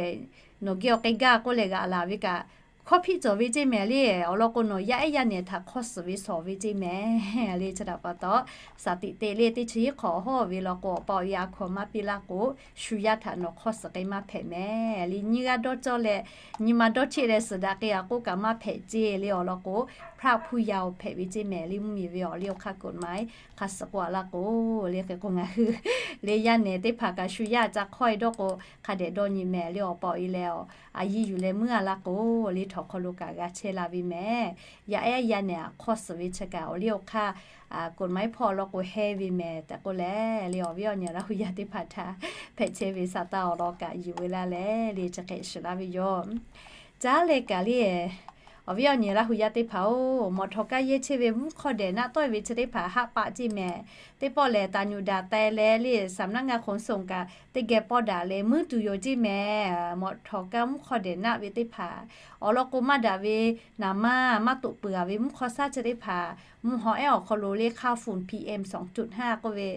nawˬ geh awˬ k'ai gaˇ k'oˆ leh g'aꞈ laˬ ve kaꞈ, hkawˇ hpiˆ cawˬ ve ceˇ mehˍ le. Awˬ lawn k'o, nawˬ yaˇ ehˉ yaˇ nehˬ htaꞈ hk'awˇ suhˍ ve shawˍ ve ceˇ mehˍ le. Chi htaꞈ pa taw, shaˍ tiꞈ te le teˇ chi hiˉ hk'awꞈ hawˇ ve law k'o, awˬ pa awˬ e a hkaw maˇ piˇ laˇ k'o, shu yaˇ htaꞈ nawˬ hk'awˇ suhˍ k'ai maˇ hpehꞈ mehˍ le. Nyiˇ g'aˇ dawˇ cawˇ leh, nyi ma dawˇ cheˆ leh suhˍ daꞈ k'ai a k'oˆ kaꞈ maˇ hpehꞈ ceˇ le. Awˬ lawn k'o, hpraˇ hpuˇ yaˇ oˬ hpehꞈ ve ceˇ mehˍ le. Mvuhˇmiˬ ve awˬ liˇ awˬ hk'aˇ กฎหมาย hk'a suhˍ k'oˆ a laˇ k'o, le hk'e k'o ngaˬ hui le yaˇ nehˬ teˇ hpaˍ kaꞈ shu yaˇ ca hk'awˇ e dawˇ k'o, hk'a dehꞈ dawˇ nyi mehˍ le. Awˬ pa awˬ e leh a yiˇ yuˬ leh muiˉ a laˇ k'o, le htawnˍ hk'aw lo kaꞈ g'a chehˇ la ve mehˍ. Yaˇ ehˉ yaˇ nehˬ htaꞈ hk'awˇ suhˍ ve chi kaꞈ awˬ liˇ awˬ hk'aˇ กฎหมาย hpawˇ awˬ lawn k'o hehˇ ve mehˍ tehꞈ k'oˆ leh le, awˬ viˉ awˬ nyi Laˇ hu yaˇ teˇ hpaˍ htaꞈ hpehꞈ chehˇ ve sa taˇ awˬ lawn kaꞈ yuˬ ve laˇ leh le, chi hk'e shiˍ laˇ ve yoˬ. Caˉ leh kaꞈ le, awˬ viˉ awˬ nyi Laˇ hu yaˇ teˇ hpaˍ-oˬ, mawꞈ htawꞈ kaˇ yehˇ chehˇ ve mvuhˇ hk'awˇ dehꞈ naˆ tawˆ e ve chi teˇ hpaˍ haˆ paˆ ceˇ mehˍ. Teˇ pawˆ lehˬ, taˍ nyuꞈ daꞈ teh leh le สำนักงานขนส่ง kaꞈ teˇ geh pawˇ daꞈ leh muiˉ tuˬ yoˬ ceˇ mehˍ. Mawꞈ htawꞈ kaˇ mvuhˇ hk'awˇ dehꞈ naˆ ve teˇ hpaˍ awˬ lawn k'o, maˇ daꞈ ve naˍ manˇ maˇ toꞈ peuˬ a ve mvuhˇ hk'awˇ shaˉ chi teˇ hpaˍ mvuhˇ haw ehˉ awˬ hk'aw lo le ค่าฝุ่น PM สองจุดห้า k'oˆ ve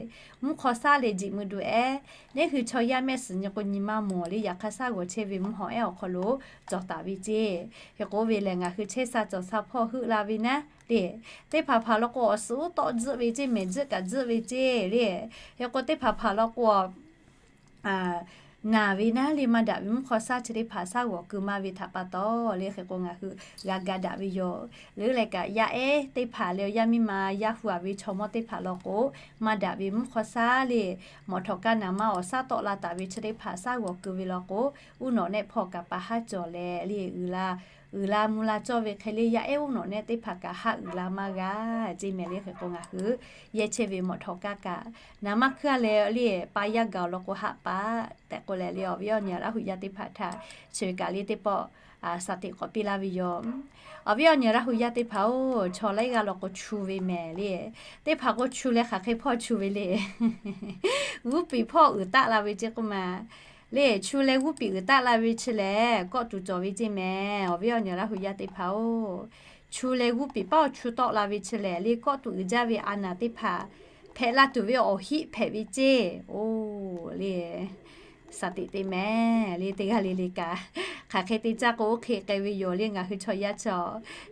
mvuhˇ hk'awˇ shaˉ leh jiꞈ mui duˬ ehˉ, neˇ hui chaw yaˇ mehˆ suhˍ nyi k'o nyi maˇ mawˬ le. Yaꞈ hk'aˇ shaˉ g'awˬ chehˇ ve mvuhˇ haw ehˉ awˬ hk'aw lo cawˬ taˍ ve ceˇ. Hk'e k'oˆ ve lehˬ, ngaˬ hui chehˇ sha cawˬ sha hpawˇ heuˆ la ve naˉ le, teˇ hpaˍ hpaˍ lawn k'o, awˬ suhˉ uˉ tawˆ tzuhˆ ve ceˇ mehˍ, tzuhˆ kaꞈ tzuhˆ ve ceˇ le. Hk'e k'o, teˇ hpaˍ hpaˍ lawn k'o, naˬ ve naˉ le, maˇ daꞈ ve mvuhˇ hk'awˇ shaˉ chi teˇ hpaˍ shaˉ g'awˬ keu maˇ ve htaꞈ pa taw le, hk'e k'o ngaˬ hui g'a ga daꞈ ve yoˬ. Leuˉ leh kaꞈ, yaˇ ehˉ teˇ hpaˍ leh yaˇ miˇ ma yaˇ hu a ve chaw mawˇ teˇ hpaˍ lawn k'o, maˇ daꞈ ve mvuhˇ hk'awˇ shaˉ le, mawꞈ htawꞈ kaˇ naˍ manˇ awˬ shaˉ tawˆ la taˍ ve chi teˇ hpaˍ shaˉ g'awˬ keu ve lawn k'o, uˉ nawꞈ nehˆ hpawˇ kaꞈ pa haˉ cawˬ leh le, uiˍ la mvuh la cawˇ ve hk'e le, yaˇ ehˉ uˉ nawꞈ nehˆ teˇ hpaˍ kaꞈ haˉ uiˍ la maˇ g'a ceˇ mehˍ le. Hk'e k'o ngaˬ hui yehˇ chehˇ ve mawꞈ htawꞈ kaˇ kaꞈ naˍ manˇ hkui a leh le, pa yaˇ gaˬ awˬ lawn k'o haˆ paˆ tehꞈ k'oˆ leh le, awˬ viˉ awˬ nyi Laˇ hu yaˇ teˇ hpaˍ htaꞈ chi ve kaꞈ le teˇ pawˆ shaˍ tiꞈ k'awꞈ piˇ laˇ ve yoˬ. Awˬ viˉ awˬ nyi Laˇ hu yaˇ teˇ hpaˍ-oˬ, chaw laiˉ g'aˇ lawn k'o chu ve mehˍ le. Teˇ hpaˍ k'o chu leh hk'aˬ hk'e hpawˇ chu ve le. G'uˇ piˍ hpawˇ uiˍ taˆ la ve ceˇ k'oˆ ma le. Chu leh g'uˇ piˍ uiˍ taˆ la ve chi lehˬ, kawˆ tuˬ cawˬ ve ceˇ mehˍ. Awˬ viˉ awˬ nyi Laˇ hu yaˇ teˇ hpaˍ-oˬ, chu leh g'uˇ piˍ paˉ awˬ chu tawˆ la ve chi lehˬ le, kawˆ tuˬ uiˍ jaˇ ve a naˍ teˇ hpaˍ hpehꞈ la tuˬ ve awˬ hiˆ hpehꞈ ve ceˇ. Oˬ le, shaˍ tiꞈ te mehˍ le. Teˇ g'aˇ le le kaꞈ hk'aˬ hk'e te caˇ k'o, oˇ hk'e k'ai ve yoˬ le. Ngaˬ hui chaw yaˇ chi,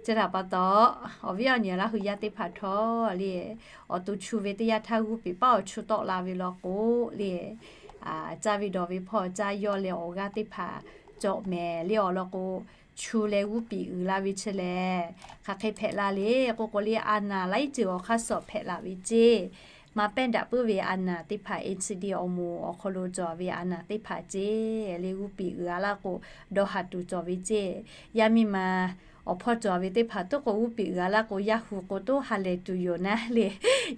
chi htaꞈ pa taw, awˬ viˉ awˬ nyi Laˇ hu yaˇ teˇ hpaˍ htawˇ le, awˬ to chu ve teˇ yanˇ htaˇ g'uˇ piˍ paˉ awˬ chu tawˆ la ve lawn k'o le, caˇ ve dawˬ ve hpawˇ caˇ yawˇ leh awˬ g'aˇ teˇ hpaˍ cawˬ mehˍ le. Awˬ lawn k'o, chu leh g'uˇ piˍ uiˍ la ve chi lehˬ, hk'aˬ hk'e hpehꞈ la le k'oˆ k'o le, a naˍ laiˉ ceuˬ awˬ hk'aˇ suh hpehꞈ la ve ceˇ. Maˇ pehˇ daꞈ puiˉ ve a naˍ teˇ hpaˍ, NCD awˬ moˍ awˬ hk'aw lo cawˬ ve a naˍ teˇ hpaˍ ceˇ le, g'uˇ piˍ uiˍ a laˇ k'o, dawˇ haˍ tuˬ cawˬ ve ceˇ. Yaˇ miˇ ma awˬ hpawˇ cawˬ ve teˇ hpaˍ tuˉ k'o, g'uˇ piˍ uiˍ a laˇ k'o, yaˇ hu k'o toˉ ha lehˬ tuˬ yoˬ naˉ le.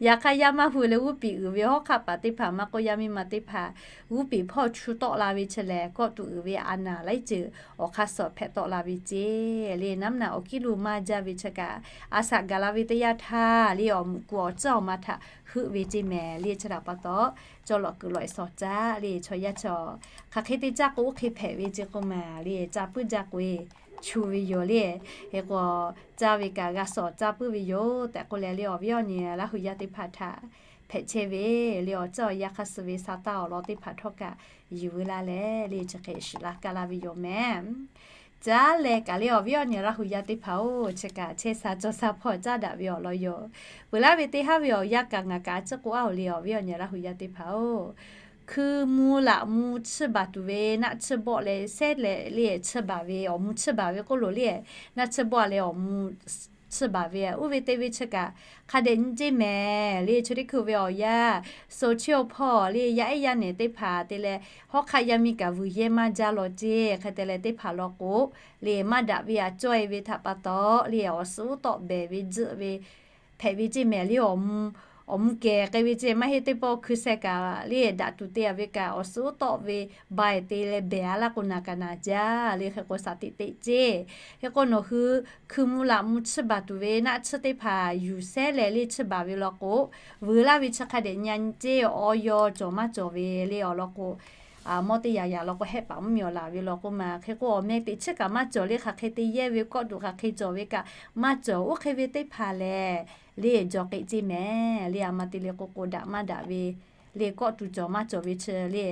Yaꞈ hk'aˇ, yaˇ maˇ hu leh g'uˇ piˍ uiˍ ve hawˉ hk'aˆ paˍ teˇ hpaˍ maˇ k'oˆ, yaˇ miˇ ma teˇ hpaˍ g'uˇ piˍ hpawˇ chu tawˆ la ve chi lehˬ, kawˆ tuˬ uiˍ ve a naˍ laiˉ ceuˬ awˬ hk'aˇ suh hpehꞈ tawˆ la ve ceˇ le. Naˉ mvuhˇ naw awˬ kiˉ lo maˇ jaˇ ve chi kaꞈ, a shaꞈ gaˬ la ve teˇ yanˇ htaˇ le, awˬ muꞈ ku awˬ tcuhˉ awˬ ma htaꞈ heuˆ ve ceˇ mehˍ le. Chi htaꞈ pa taw, cawˇ lawꞈ kuiˬ lawꞈ e shawˍ caˇ le, chaw yaˇ chaw hk'aˬ hk'e te caˇ k'o, oˇ hk'e hpehꞈ ve ceˇ k'oˆ ma le. Ca puiˉ jaˇ k'o e, chu ve yoˬ le. Hk'e k'o, caˇ ve kaꞈ g'a shawˍ caˇ puiˉ ve yoˬ tehꞈ k'oˆ leh le, awˬ viˉ awˬ nyi Laˇ hu yaˇ teˇ hpaˍ htaꞈ hpehꞈ chehˇ ve le, awˬ ceuˬ awˬ yanˇ hk'aˇ suh ve sa taˇ awˬ lawn teˇ hpaˍ htawˇ kaꞈ yuˬ ve laˇ leh le, chi hk'e shiˍ la kaˇ laˇ ve yoˬ mehˍ. Caˉ leh kaꞈ le, awˬ viˉ awˬ nyi Laˇ hu yaˇ teˇ hpaˍ-oˬ, chi kaꞈ chehˇ sha cawˬ sha hpawˇ caˇ daꞈ ve awˬ lawn yoˬ. Peuˬ laˇ ve teˇ haˉ ve awˬ yanˇ kaꞈ ngaˬ kaꞈ a ciˉ k'oˆ a-oˬ le, awˬ viˉ awˬ nyi Laˇ hu yaˇ teˇ hpaˍ-oˬ, hkui mvuh laꞈ mvuh chiˇ baˬ tuˬ ve naˆ chiˇ bawˆ leh sehˉ leh le chiˇ baˬ ve awˬ mvuh chiˇ baˬ ve k'oˆ loˬ le, naˆ chiˇ bawˆ leh awˬ mvuh chiˇ baˬ ve oˇ ve te ve chi kaꞈ hk'a dehꞈ nyi ceˇ mehˍ le. Chi teˇ hkui ve awˬ yanˇ, so chiˇ awˬ hpawˇ le yaˇ ehˉ yaˇ nehˬ teˇ hpaˍ te leh, hawˉ hk'aˆ yaˇ miˇ kaꞈ vuiˬ yehˇ maˇ jaˇ law ceˇ. Hk'e te leh teˇ hpaˍ lawn k'o le, maˇ daꞈ ve aꞈ cawˇ e ve htaꞈ pa taw le, awˬ suhˉ uˉ tawˆ behˬ ve tzuhˆ ve hpehꞈ ve ceˇ mehˍ le. Awˬ mvuh, awˬ mvuh kehˬ k'ai ve ceˇ, maˇ heˆ teˇ pawˆ hkui sheh kaꞈ le daꞈ tuˬ te a ve kaꞈ awˬ suhˉ uˉ tawˆ ve ba e te leh behˬ a laˇ k'o, naˬ kaꞈ naˬ jaˇ le. Hk'e k'o shaˍ tiꞈ teꞈ ceˇ. Hk'e k'o nawˬ hui hkui mvuh laꞈ mvuh chiˇ baˬ tuˬ ve naˆ chiˇ teˇ hpaˍ yuˬ sehˉ leh le chiˇ baˬ ve lawn k'o, vuiˬ laˇ ve chi hk'a dehꞈ nyi ceˇ. Awˬ yaw cawˬ maˇ cawˬ ve le awˬ lawn k'o, mawˇ teˇ yaꞈ yaꞈ lawn k'o hehˆ paˍ mvuhˇmiˬ awˬ laˬ ve lawn k'o ma, hk'e k'o awˬ meh teꞈ chiˉ kaꞈ maˇ cawˬ le. Hk'aˬ hk'e te yehˇ ve kawˆ tuˬ hk'aˬ hk'e cawˬ ve kaꞈ maˇ cawˬ. Oˇ hk'e ve teˇ hpaˍ lehˬ le, jawˬ k'eꞈ ceˇ mehˍ le. A ma te le k'o k'o daꞈ maˇ daꞈ ve le, kawˆ tuˬ cawˬ maˇ cawˬ ve chi le,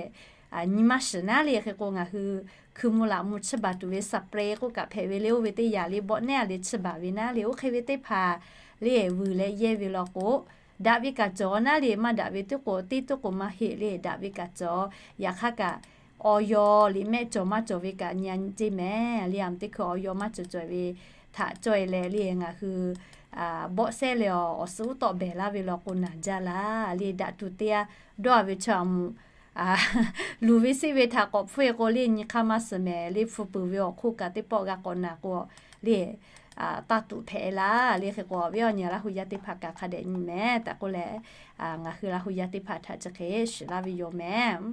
nyi maˇ shiˍ naˉ le. Hk'e k'o ngaˬ hui hkui mvuh laꞈ mvuh chiˇ baˬ tuˬ ve สเปรย์ k'oˆ kaꞈ hpehꞈ ve le, oˇ ve teˇ yanˇ le bawˆ nehˉ a le chiˇ baˬ ve naˉ le, oˇ hk'e ve teˇ hpaˍ le vuiˬ leh yehˇ ve law k'o, daꞈ ve kaꞈ cawˬ naˉ le, maˇ daꞈ ve teˇ k'o teˇ teˇ k'o maˇ heˆ le, daꞈ ve kaꞈ cawˬ. Yaꞈ hk'aˇ kaꞈ ออย liꞈ mehˆ cawˬ maˇ cawˬ ve kaꞈ nyi a nyi ceˇ mehˍ le. Aˬ teˇ hkui ออย maˇ cawˬ cawˬ ve htaꞈ caweh leh le ngaˬ hui bawˆ sehˉ leh awˬ suhˉ uˉ tawˆ behˬ laˇ ve law k'o naˬ jaˇ laˇ le. Daꞈ tuˬ teˇ yanˇ dawˇ a ve chaw aˬ moˍ luˬ ve siˆ ve htaꞈ k'awꞈ hpfuhˇ e k'o le nyi hk'aˇ maˇ suhˍ mehˍ le. Hpu puiˍ ve awˬ hk'oˆ kaꞈ teˇ pawˆ g'a k'awꞈ naˬ k'o le, taˇ tuꞈ hpehꞈ e laˇ le. Hk'e k'o awˬ viˉ awˬ nyi Laˇ hu yaˇ teˇ hpaˍ kaꞈ hk'a dehꞈ nyi mehˍ tehꞈ k'oˆ leh, ngaˬ hui Laˇ hu yaˇ teˇ hpaˍ htaꞈ chi hk'e shiˍ laˇ ve yoˬ mehˍ.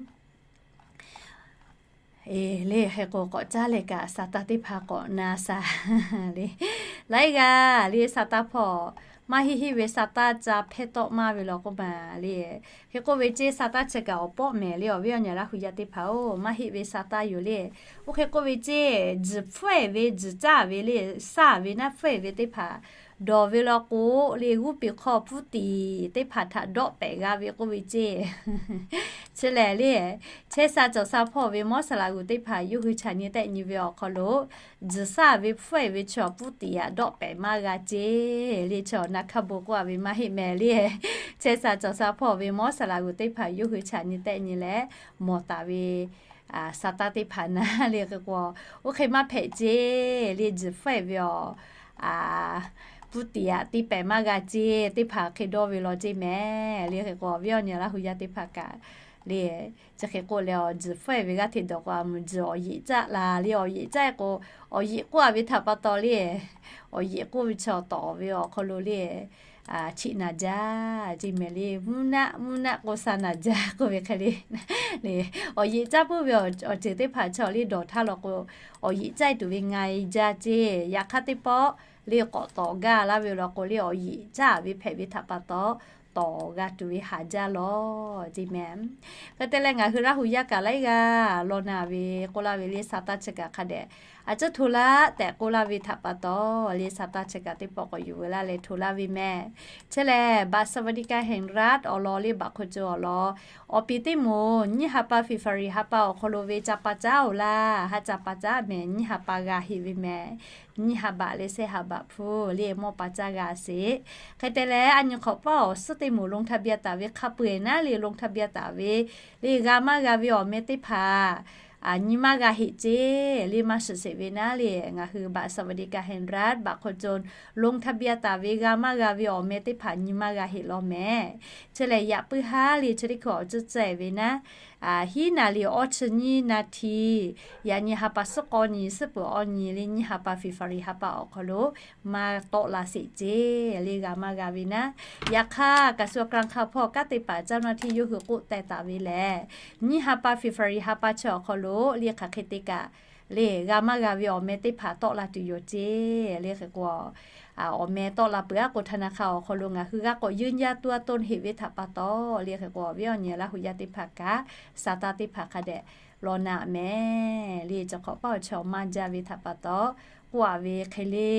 Eˬ le, hk'e k'o k'awꞈ caˉ leh kaꞈ sa taˇ teˇ hpaˍ k'awꞈ na sa le. Laiˉ g'aˇ le sa taˇ hpawˇ maˇ heˆ heˆ ve sa taˇ ca hpehˇ tawˆ maˇ ve law k'oˆ ma le. Hk'e k'oˆ ve ceˇ, sa taˇ chi kaꞈ awˬ pawˆ mehˍ le. Awˬ viˉ awˬ nyi Laˇ hu yaˇ teˇ hpaˍ-oˬ, maˇ heˆ ve sa taˇ yoˬ le. Oˇ hk'e k'oˆ ve ceˇ, jiˬ hpfuhˆ e ve, jiˬ caˇ ve le, saˇ ve naˉ hpfuhˆ e ve teˇ hpaˍ dawˬ ve law k'o le, g'uˇ peˬ hk'aw pfuhˇ tiˍ teˇ hpaˍ htaꞈ dawˆ pehꞈ g'a ve k'oˆ ve ceˇ. Chi lehˬ le, chehˇ sha cawˬ sha hpawˇ ve mawˇ saˍ laꞈ g'uˬ teˇ hpaˍ yawˇ hui chaꞈ nyi tehˆ nyi ve awˬ hk'aw lo, jiˬ saˇ ve hpfuhˆ e ve chaw pfuhˇ tiˍ aꞈ dawˆ pehꞈ maˇ g'a ceˇ le. Chaw na hkaˇ bon k'oˆ a ve maˇ heˆ mehˍ le. Chehˇ sha cawˬ sha hpawˇ ve mawˇ saˍ laꞈ g'uˬ teˇ hpaˍ yawˇ hui chaꞈ nyi tehˆ nyi leh mawˬ taˍ ve sa taˇ teˇ hpaˍ naˉ le. Hk'e k'o oˇ hk'e maˇ hpehꞈ ceˇ le. Jiˬ hpfuhˆ e ve awˬ pfuhˇ tiˍ aꞈ te pehˬ maˇ g'a ceˇ. Teˇ hpaˍ hk'e dawˇ ve law ceˇ mehˍ le. Hk'e k'o awˬ viˉ awˬ nyi Laˇ hu yaˇ teˇ hpaˍ kaꞈ le, chi hk'e k'oˆ leh awˬ jiˬ hpfuhˆ e ve g'aˇ hteꞈ dawˬ k'o a muˍ jiˬ awˬ yeꞈ caˇ la le. Awˬ yeꞈ caˇ e k'o, awˬ yeꞈ k'oˆ a ve htaꞈ pa taw le, awˬ yeꞈ k'oˆ ve chaw tawˍ ve awˬ hk'aw lo le, chiꞈ naˬ jaˇ ceˇ mehˍ le. Mvuhˇ naˆ mvuhˇ naˆ k'o sa naˬ jaˇ k'oˆ ve hk'e le. Awˬ yeꞈ caˇ puiˉ ve awˬ ceuˬ teˇ hpaˍ chaw le dawˬ htaˇ law k'o, awˬ yeꞈ caˇ e tuˬ ve nga e jaˇ ceˇ. Yaꞈ hk'aˇ teˇ pawˆ le k'awꞈ tawˍ gaˇ laˇ ve law k'o le, awˬ yeꞈ caˇ ve hpehꞈ ve htaꞈ pa taw, tawˍ g'a tuˬ ve haˍ jaˇ law ceˇ mehˍ. Hk'e te leh ngaˬ hui Laˇ hu yaˇ kaꞈ laiˉ g'aˇ law na ve k'oˆ laˇ ve le sa taˇ chi kaꞈ hk'a dehꞈ a ciˉ hto laˇ tehꞈ k'oˆ laˇ ve htaꞈ pa taw le sa taˇ chi kaꞈ teˇ pawˆ k'awꞈ yuˬ ve laˇ leh hto laˇ ve mehˍ. Chi lehˬ บัตรสวัสดิการแห่งรัฐ awˬ lawn le baꞈ hk'o co awˬ lawn awˬ piˍ teˇ moˍ nyiˇ ha pa February ha pa awˬ hk'aw lo ve ca pa caˉ oˬ laˇ. Haˉ ca pa caˉ mehˍ, nyiˇ ha pa g'a heˆ ve mehˍ. Nyiˇ ha baꞈ le sehˆ ha baꞈ hpu le mawˇ pa caˇ g'a sheˍ. Hk'e te leh a nyi hk'awꞈ paˇ awˬ suhˉ teˇ moˍ ลงทะเบียน taˍ ve hk'a peu eˬ naˉ le ลงทะเบียน taˍ ve le g'a maˇ g'a ve awˬ meh teˇ hpaˍ nyi maˇ g'a heˆ ceˇ le. Maˇ shiˍ sheˍ ve naˉ le ngaˬ hui บัตรสวัสดิการแห่งรัฐ baꞈ hk'o co ลงทะเบียน taˍ ve g'a maˇ g'a ve awˬ meh teˇ hpaˍ nyi maˇ g'a heˆ law mehˍ. Chi lehˬ yaꞈ puiˉ haˉ le chi teˇ hkui awˬ cuˇ ceh ve naˉ, hiˉ naˍ liꞈ awˇ chi nyiˇ naˍ htiˍ, yaꞈ nyi ha pa suhˉ k'awˇ nyi, suhˉ peuˬ awˇ nyi le nyiˇ ha pa February ha pa awˬ hk'aw lo maˇ tawˆ la sheˍ ceˇ le g'a maˇ g'a ve naˉ. Yaꞈ hk'aˇ กระทรวงการคลัง hpawˇ kanˉ te paˍ เจ้าหน้าที่ yawˇ hui k'oˆ teh taˍ ve lehˬ, nyiˇ ha pa February ha pa chi awˬ hk'aw lo le hk'aˬ hk'e te kaꞈ le g'a maˇ g'a ve awˬ meh teˇ hpaˍ tawˆ la tuˬ yoˬ ceˇ le. Hk'e k'o awˬ meh tawˆ la peuˬ aˉ k'o ธนาคาร awˬ hk'aw lo ngaˬ hui g'a k'awꞈ ยืนยันตัวตน heˆ ve htaꞈ pa taw le. Hk'e k'o awˬ viˉ awˬ nyi Laˇ hu yaˇ teˇ hpaˍ kaꞈ sa taˇ teˇ hpaˍ hk'a dehꞈ law na mehˍ le. Cawˬ hk'awꞈ paˇ awˬ chawˬ maˇ jaˇ ve htaꞈ pa taw k'oˆ a ve hk'e le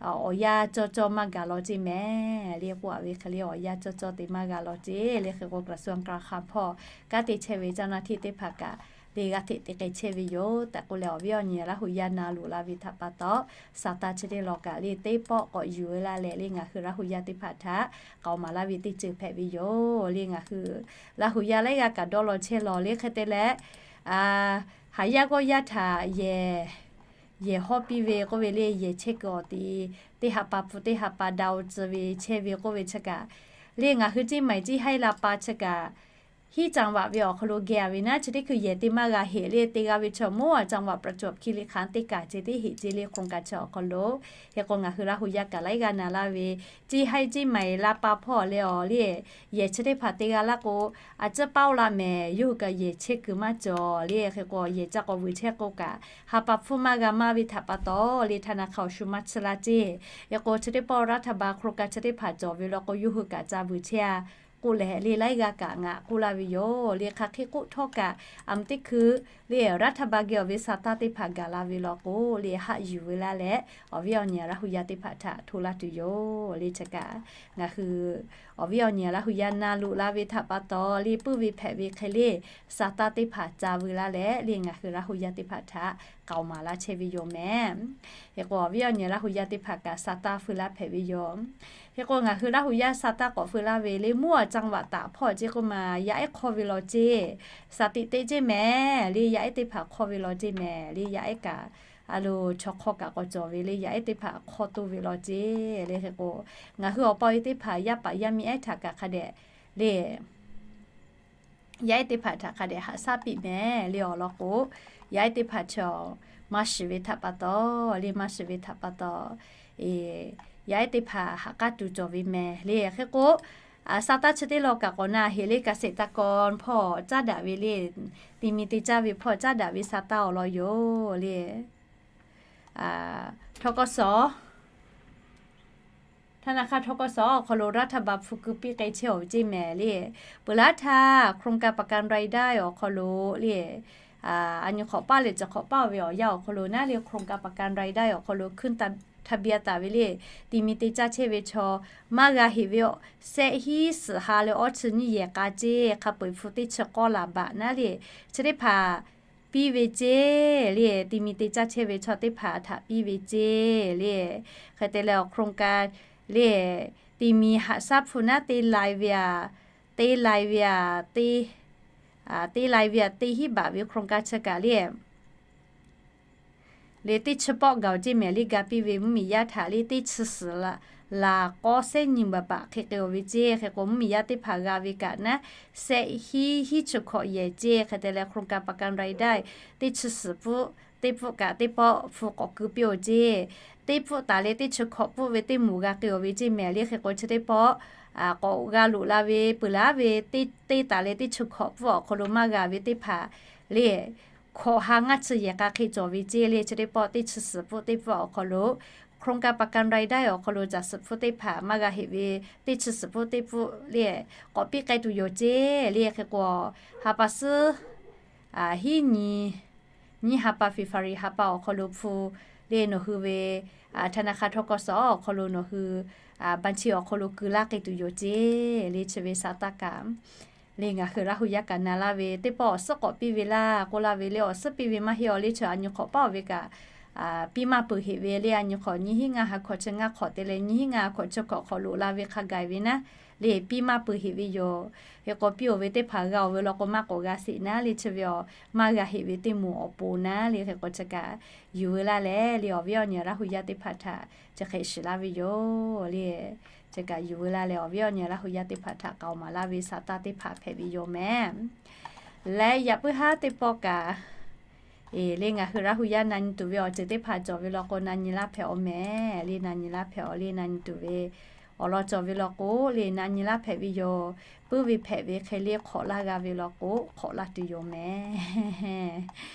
awˬ yanˇ cawˇ cawˇ maˇ gaˬ law ceˇ mehˍ le. K'oˆ a ve hk'e le awˬ yanˇ cawˇ cawˇ te maˇ g'a law ceˇ le. Hk'e k'o กระทรวงการคลัง hpawˇ kanˉ te chehˇ ve เจ้าหน้าที่ teˇ hpaˍ kaꞈ le g'a hteꞈ te k'ai chehˇ ve yoˬ tehꞈ k'oˆ leh awˬ viˉ awˬ nyi Laˇ hu yaˇ na loꞈ la ve htaꞈ pa taw, sa taˇ chi teˇ law kaꞈ le teˇ pawˆ k'awꞈ yuˬ e laˇ leh le ngaˬ hui Laˇ hu yaˇ teˇ hpaˍ htaꞈ k'aoˍ maˍ laˇ ve teˇ ceuˬ hpehꞈ ve yoˬ le. Ngaˬ hui Laˇ hu yaˇ laiˉ g'aˇ kaꞈ dawˇ law chehˇ law le. Hk'e te leh haˍ yaˇ g'awˇ yaˇ htaꞈ yehˬ yehˬ hawˇ piˇ ve k'oˆ ve le, yehˬ chehˇ kuiˬ awˬ ti teˇ ha pa hpu teˇ ha pa daꞈ-o tcuh ve chehˇ ve k'oˆ ve chi kaꞈ le ngaˬ hui ceˇ maiˬ ceˇ haiˉ la pa chi kaꞈ hiˉ จังหวัด ve awˬ hk'aw lo geh a ve naˉ chi teˇ hkui yehˬ te maˇ g'a heˆ le. Te g'a ve chaw moˉ a จังหวัด ประจวบคีรีขันธ์ te kaꞈ ceˇ teˇ heˆ ceˇ le hk'oˆ kaꞈ chi awˬ hk'aw lo. Hk'e k'o ngaˬ hui Laˇ hu yaˇ kaꞈ laiˉ g'aˇ na laˇ ve ceˇ haiˉ ceˇ maiˬ la pa hpawˇ le awˬ le yehˬ chi teˇ hpaˍ te g'a laˇ k'o a ciˉ paˇ-oˆ laˇ mehˍ. Yawˇ hui kaꞈ yehˬ chehˇ kuiˬ maˇ cawˬ le. Hk'e k'o yehˬ ca k'awꞈ vuiˬ chehˇ k'o kaꞈ ha pa hpfuhˇ maˇ g'a maˇ ve htaꞈ pa taw le ธนาคาร awˬ shu maˇ tsuhˇ laˇ ceˇ. Hk'e k'o chi teˇ pawˆ raˇ htaˇ ba hk'aw lo kaꞈ chi teˇ hpaˍ cawˬ ve law k'o yawˇ hui kaꞈ ca vuiˬ chehˇ a k'oˆ leh le laiˉ g'aˇ kaꞈ ngaˬ k'oˆ laˇ ve yoˬ le. Hk'aˬ hk'e k'oˆ htawˇ kaꞈ, a mvuhˇ teˇ hkui le รัฐบาล geh awˬ ve sa taˇ teˇ hpaˍ gaˬ la ve law k'o le haˆ yuˬ ve laˇ leh, awˬ viˉ awˬ nyi Laˇ hu yaˇ teˇ hpaˍ htaꞈ hto laˇ tuˬ yoˬ le. Chi kaꞈ ngaˬ hui awˬ viˉ awˬ nyi Laˇ hu yaˇ na loꞈ la ve htaꞈ pa taw le puiˉ ve hpehꞈ ve hk'e le sa taˇ teˇ hpaˍ ca veu laˇ leh le ngaˬ hui Laˇ hu yaˇ teˇ hpaˍ htaꞈ k'aoˍ maˍ laˇ chehˇ ve yoˬ mehˍ. Hk'e k'o awˬ viˉ awˬ nyi Laˇ hu yaˇ teˇ hpaˍ kaꞈ sa taˇ feu laˇ hpehꞈ ve yoˬ. Hk'e k'o ngaˬ hui Laˇ hu yaˇ sa taˇ k'awꞈ feu laˇ ve le จังหวัดตาก hpawˇ ceˇ k'oˆ ma yaˇ ehˉ hk'awˇ ve law ceˇ. Sa tiꞈ te ceˇ mehˍ le yaˇ ehˉ teˇ hpaˍ hk'awˇ ve law ceˇ mehˍ le yaˇ ehˉ kaꞈ a lo chaw hk'awˇ kaꞈ k'awꞈ cawˬ ve le yaˇ ehˉ teˇ hpaˍ hk'awˇ toˇ ve law ceˇ le. Hk'e k'o ngaˬ hui awˬ pa awˬ e teˇ hpaˍ yaˇ paˍ yaˇ miˇ ehˉ htaꞈ kaꞈ hk'a dehꞈ le yaˇ ehˉ teˇ hpaˍ htaꞈ hk'a dehꞈ haꞈ shaˉ piˇ mehˍ le awˬ lawn k'o, yaˇ ehˉ teˇ hpaˍ chaw maˇ shiˍ ve htaꞈ pa taw le maˇ shiˍ ve htaꞈ pa taw yaˇ ehˉ teˇ hpaˍ haꞈ k'aˉ tuˬ cawˬ ve mehˍ le. Hk'e k'o sa taˇ chi teˇ law kaꞈ k'awꞈ na heˍ le เกษตรกร hpawˇ caˉ daꞈ ve le, ti mi te caˇ ve hpawˇ caˉ daꞈ ve sa taˇ awˬ lawn yoˬ le. Htawˇ kawˇ sawˍ ธนาคาร htawˇ kawˇ sawˍ awˬ hk'aw lo รัฐบาล hpu keu piˇ k'ai chehˇ awˬ ve ceˇ mehˍ le. Peuˬ laˇ htaˇ โครงการประกันรายได้ awˬ hk'aw lo le a nyi hk'awꞈ paˇ leh chi hk'awꞈ paˇ ve awˬ yanˇ awˬ hk'aw lo naˉ le โครงการประกันรายได้ awˬ hk'aw lo hkunˇ ทะเบียน taˍ ve le ti mi te caˇ chehˇ ve chaw maˇ g'a heꞈ ve, shehˆ hinˉ suhˍ ha leh awˇ chi nyiˇ yehˬ k'a ceˇ hk'a peu-eˬ hpu teˇ chi k'awˇ laˬ baꞈ naˉ le chi teˇ hpaˍ piˇ ve ceˇ le ti mi te caˇ chehˇ ve chaw teˇ hpaˍ htaꞈ piˇ ve ceˇ le. Hk'e te leh awˬ โครงการ le ti mi haꞈ shaˉ hpu naˉ te lai ve aꞈ, te lai ve aꞈ, te te lai ve aꞈ te hiˉ baꞈ ve โครงการ chi kaꞈ le le teˇ chi pawˆ gaˬ-oˬ ceˇ mehˍ le ga piˇ ve mvuhˇmiˬ yaˇ htaꞈ le teˇ chi suhˍ laˬ k'awˇ shehˆ nyi baˬ baꞈ hk'e k'ai-oˬ ve ceˇ. Hk'e k'o mvuhˇmiˬ yaˇ teˇ hpaˍ g'a ve kaꞈ naˉ shehˆ hinˉ hinˉ chi hkawꞈ yehˬ ceˇ. Hk'e te leh โครงการประกันรายได้ teˇ chi suhˍ pfuhˆ teˇ pfuhˆ kaꞈ teˇ pawˆ hpu k'awꞈ keu piˇ-oˬ ceˇ. Teˇ pfuhˆ taˍ leh teˇ chi hkawꞈ pfuhˆ ve teˇ moˍ g'a k'ai-oˬ ve ceˇ mehˍ le. Hk'e k'o chi teˇ pawˆ k'awꞈ g'a loꞈ la ve peuˬ laˉ ve teˇ taˍ leh teˇ chi hkawꞈ pfuhˆ awˬ hk'aw lo maˇ g'a ve teˇ hpaˍ le hkawꞈ ha ngaˇ chi yehˬ k'a hk'e cawˬ ve ceˇ le. Chi teˇ pawˆ teˇ chi suhˍ pfuhˆ teˇ pfuhˆ awˬ hk'aw lo โครงการประกันรายได้ awˬ hk'aw lo caˬ suhˍ pfuhˆ teˇ hpaˍ maˇ g'a heꞈ ve teˇ chi suhˍ pfuhˆ teˇ pfuhˆ le k'awꞈ piˇ k'ai tuˬ yoˬ ceˇ le. Hk'e k'o ha pa suhˉ hiˉ nyi nyiˇ ha pa February ha pa awˬ hk'aw lo hpu le nawˬ hui ve ธนาคาร htawˇ kawˇ sawˍ awˬ hk'aw lo nawˬ hui บัญชี awˬ hk'aw lo keu laˇ k'ai tuˬ yoˬ ceˇ le. Chi ve sa taˇ kaꞈ le ngaˬ hui Laˇ hu yaˇ kaꞈ na laˇ ve teˇ pawˆ awˬ suhˉ k'awꞈ piˇ ve laˇ k'oˆ laˇ ve le awˬ suhˉ piˇ ve maˇ heˆ awˬ le chi a nyi hk'awꞈ paˇ-oˬ ve kaꞈ piˇ maˇ peuˬ heꞈ ve le a nyi hk'awꞈ nyiˇ hinˉ ngaˇ ha hkawꞈ chi ngaˇ hk'awꞈ te leh nyiˇ hinˉ ngaˇ ha hkawꞈ chi hkawꞈ hk'awꞈ loꞈ la ve hk'a gaˬ ve naˉ le piˇ maˇ peuˬ heꞈ ve yoˬ. Hk'e k'o piˇ-oˬ ve teˇ hpaˍ g'a-oˬ ve law k'o maˇ k'awꞈ g'a sheˍ naˉ le chi ve awˬ maˇ g'a heꞈ ve teˇ moˍ awˬ pon naˉ le. Hk'e k'o chi kaꞈ yuˬ veu laˇ leh le awˬ viˉ awˬ nyi Laˇ hu yaˇ teˇ hpaˍ htaꞈ chi hk'e shiˍ laˇ ve yoˬ le. Chi kaꞈ yuˬ veu laˇ leh awˬ viˉ awˬ nyi Laˇ hu yaˇ teˇ hpaˍ htaꞈ k'aoˍ maˍ laˇ ve sa taˇ teˇ hpaˍ hpehꞈ ve yoˬ mehˍ. Leh yaꞈ puiˉ haˉ teˇ pawˆ kaꞈ eˬ le ngaˬ hui Laˇ hu yaˇ na nyi tuˬ ve awˬ ceuˬ teˇ hpaˍ cawˬ ve law k'o na nyi laˇ hpehꞈ-aw mehˍ le na nyi laˇ hpehꞈ-aw le na nyi tuˬ ve awˬ lawn cawˬ ve law k'o le na nyi laˇ hpehꞈ ve yoˬ. Puiˉ ve hpehꞈ ve hk'e le hk'awꞈ laˇ g'a ve law k'o hk'awꞈ laˇ tuˬ yoˬ mehˍ.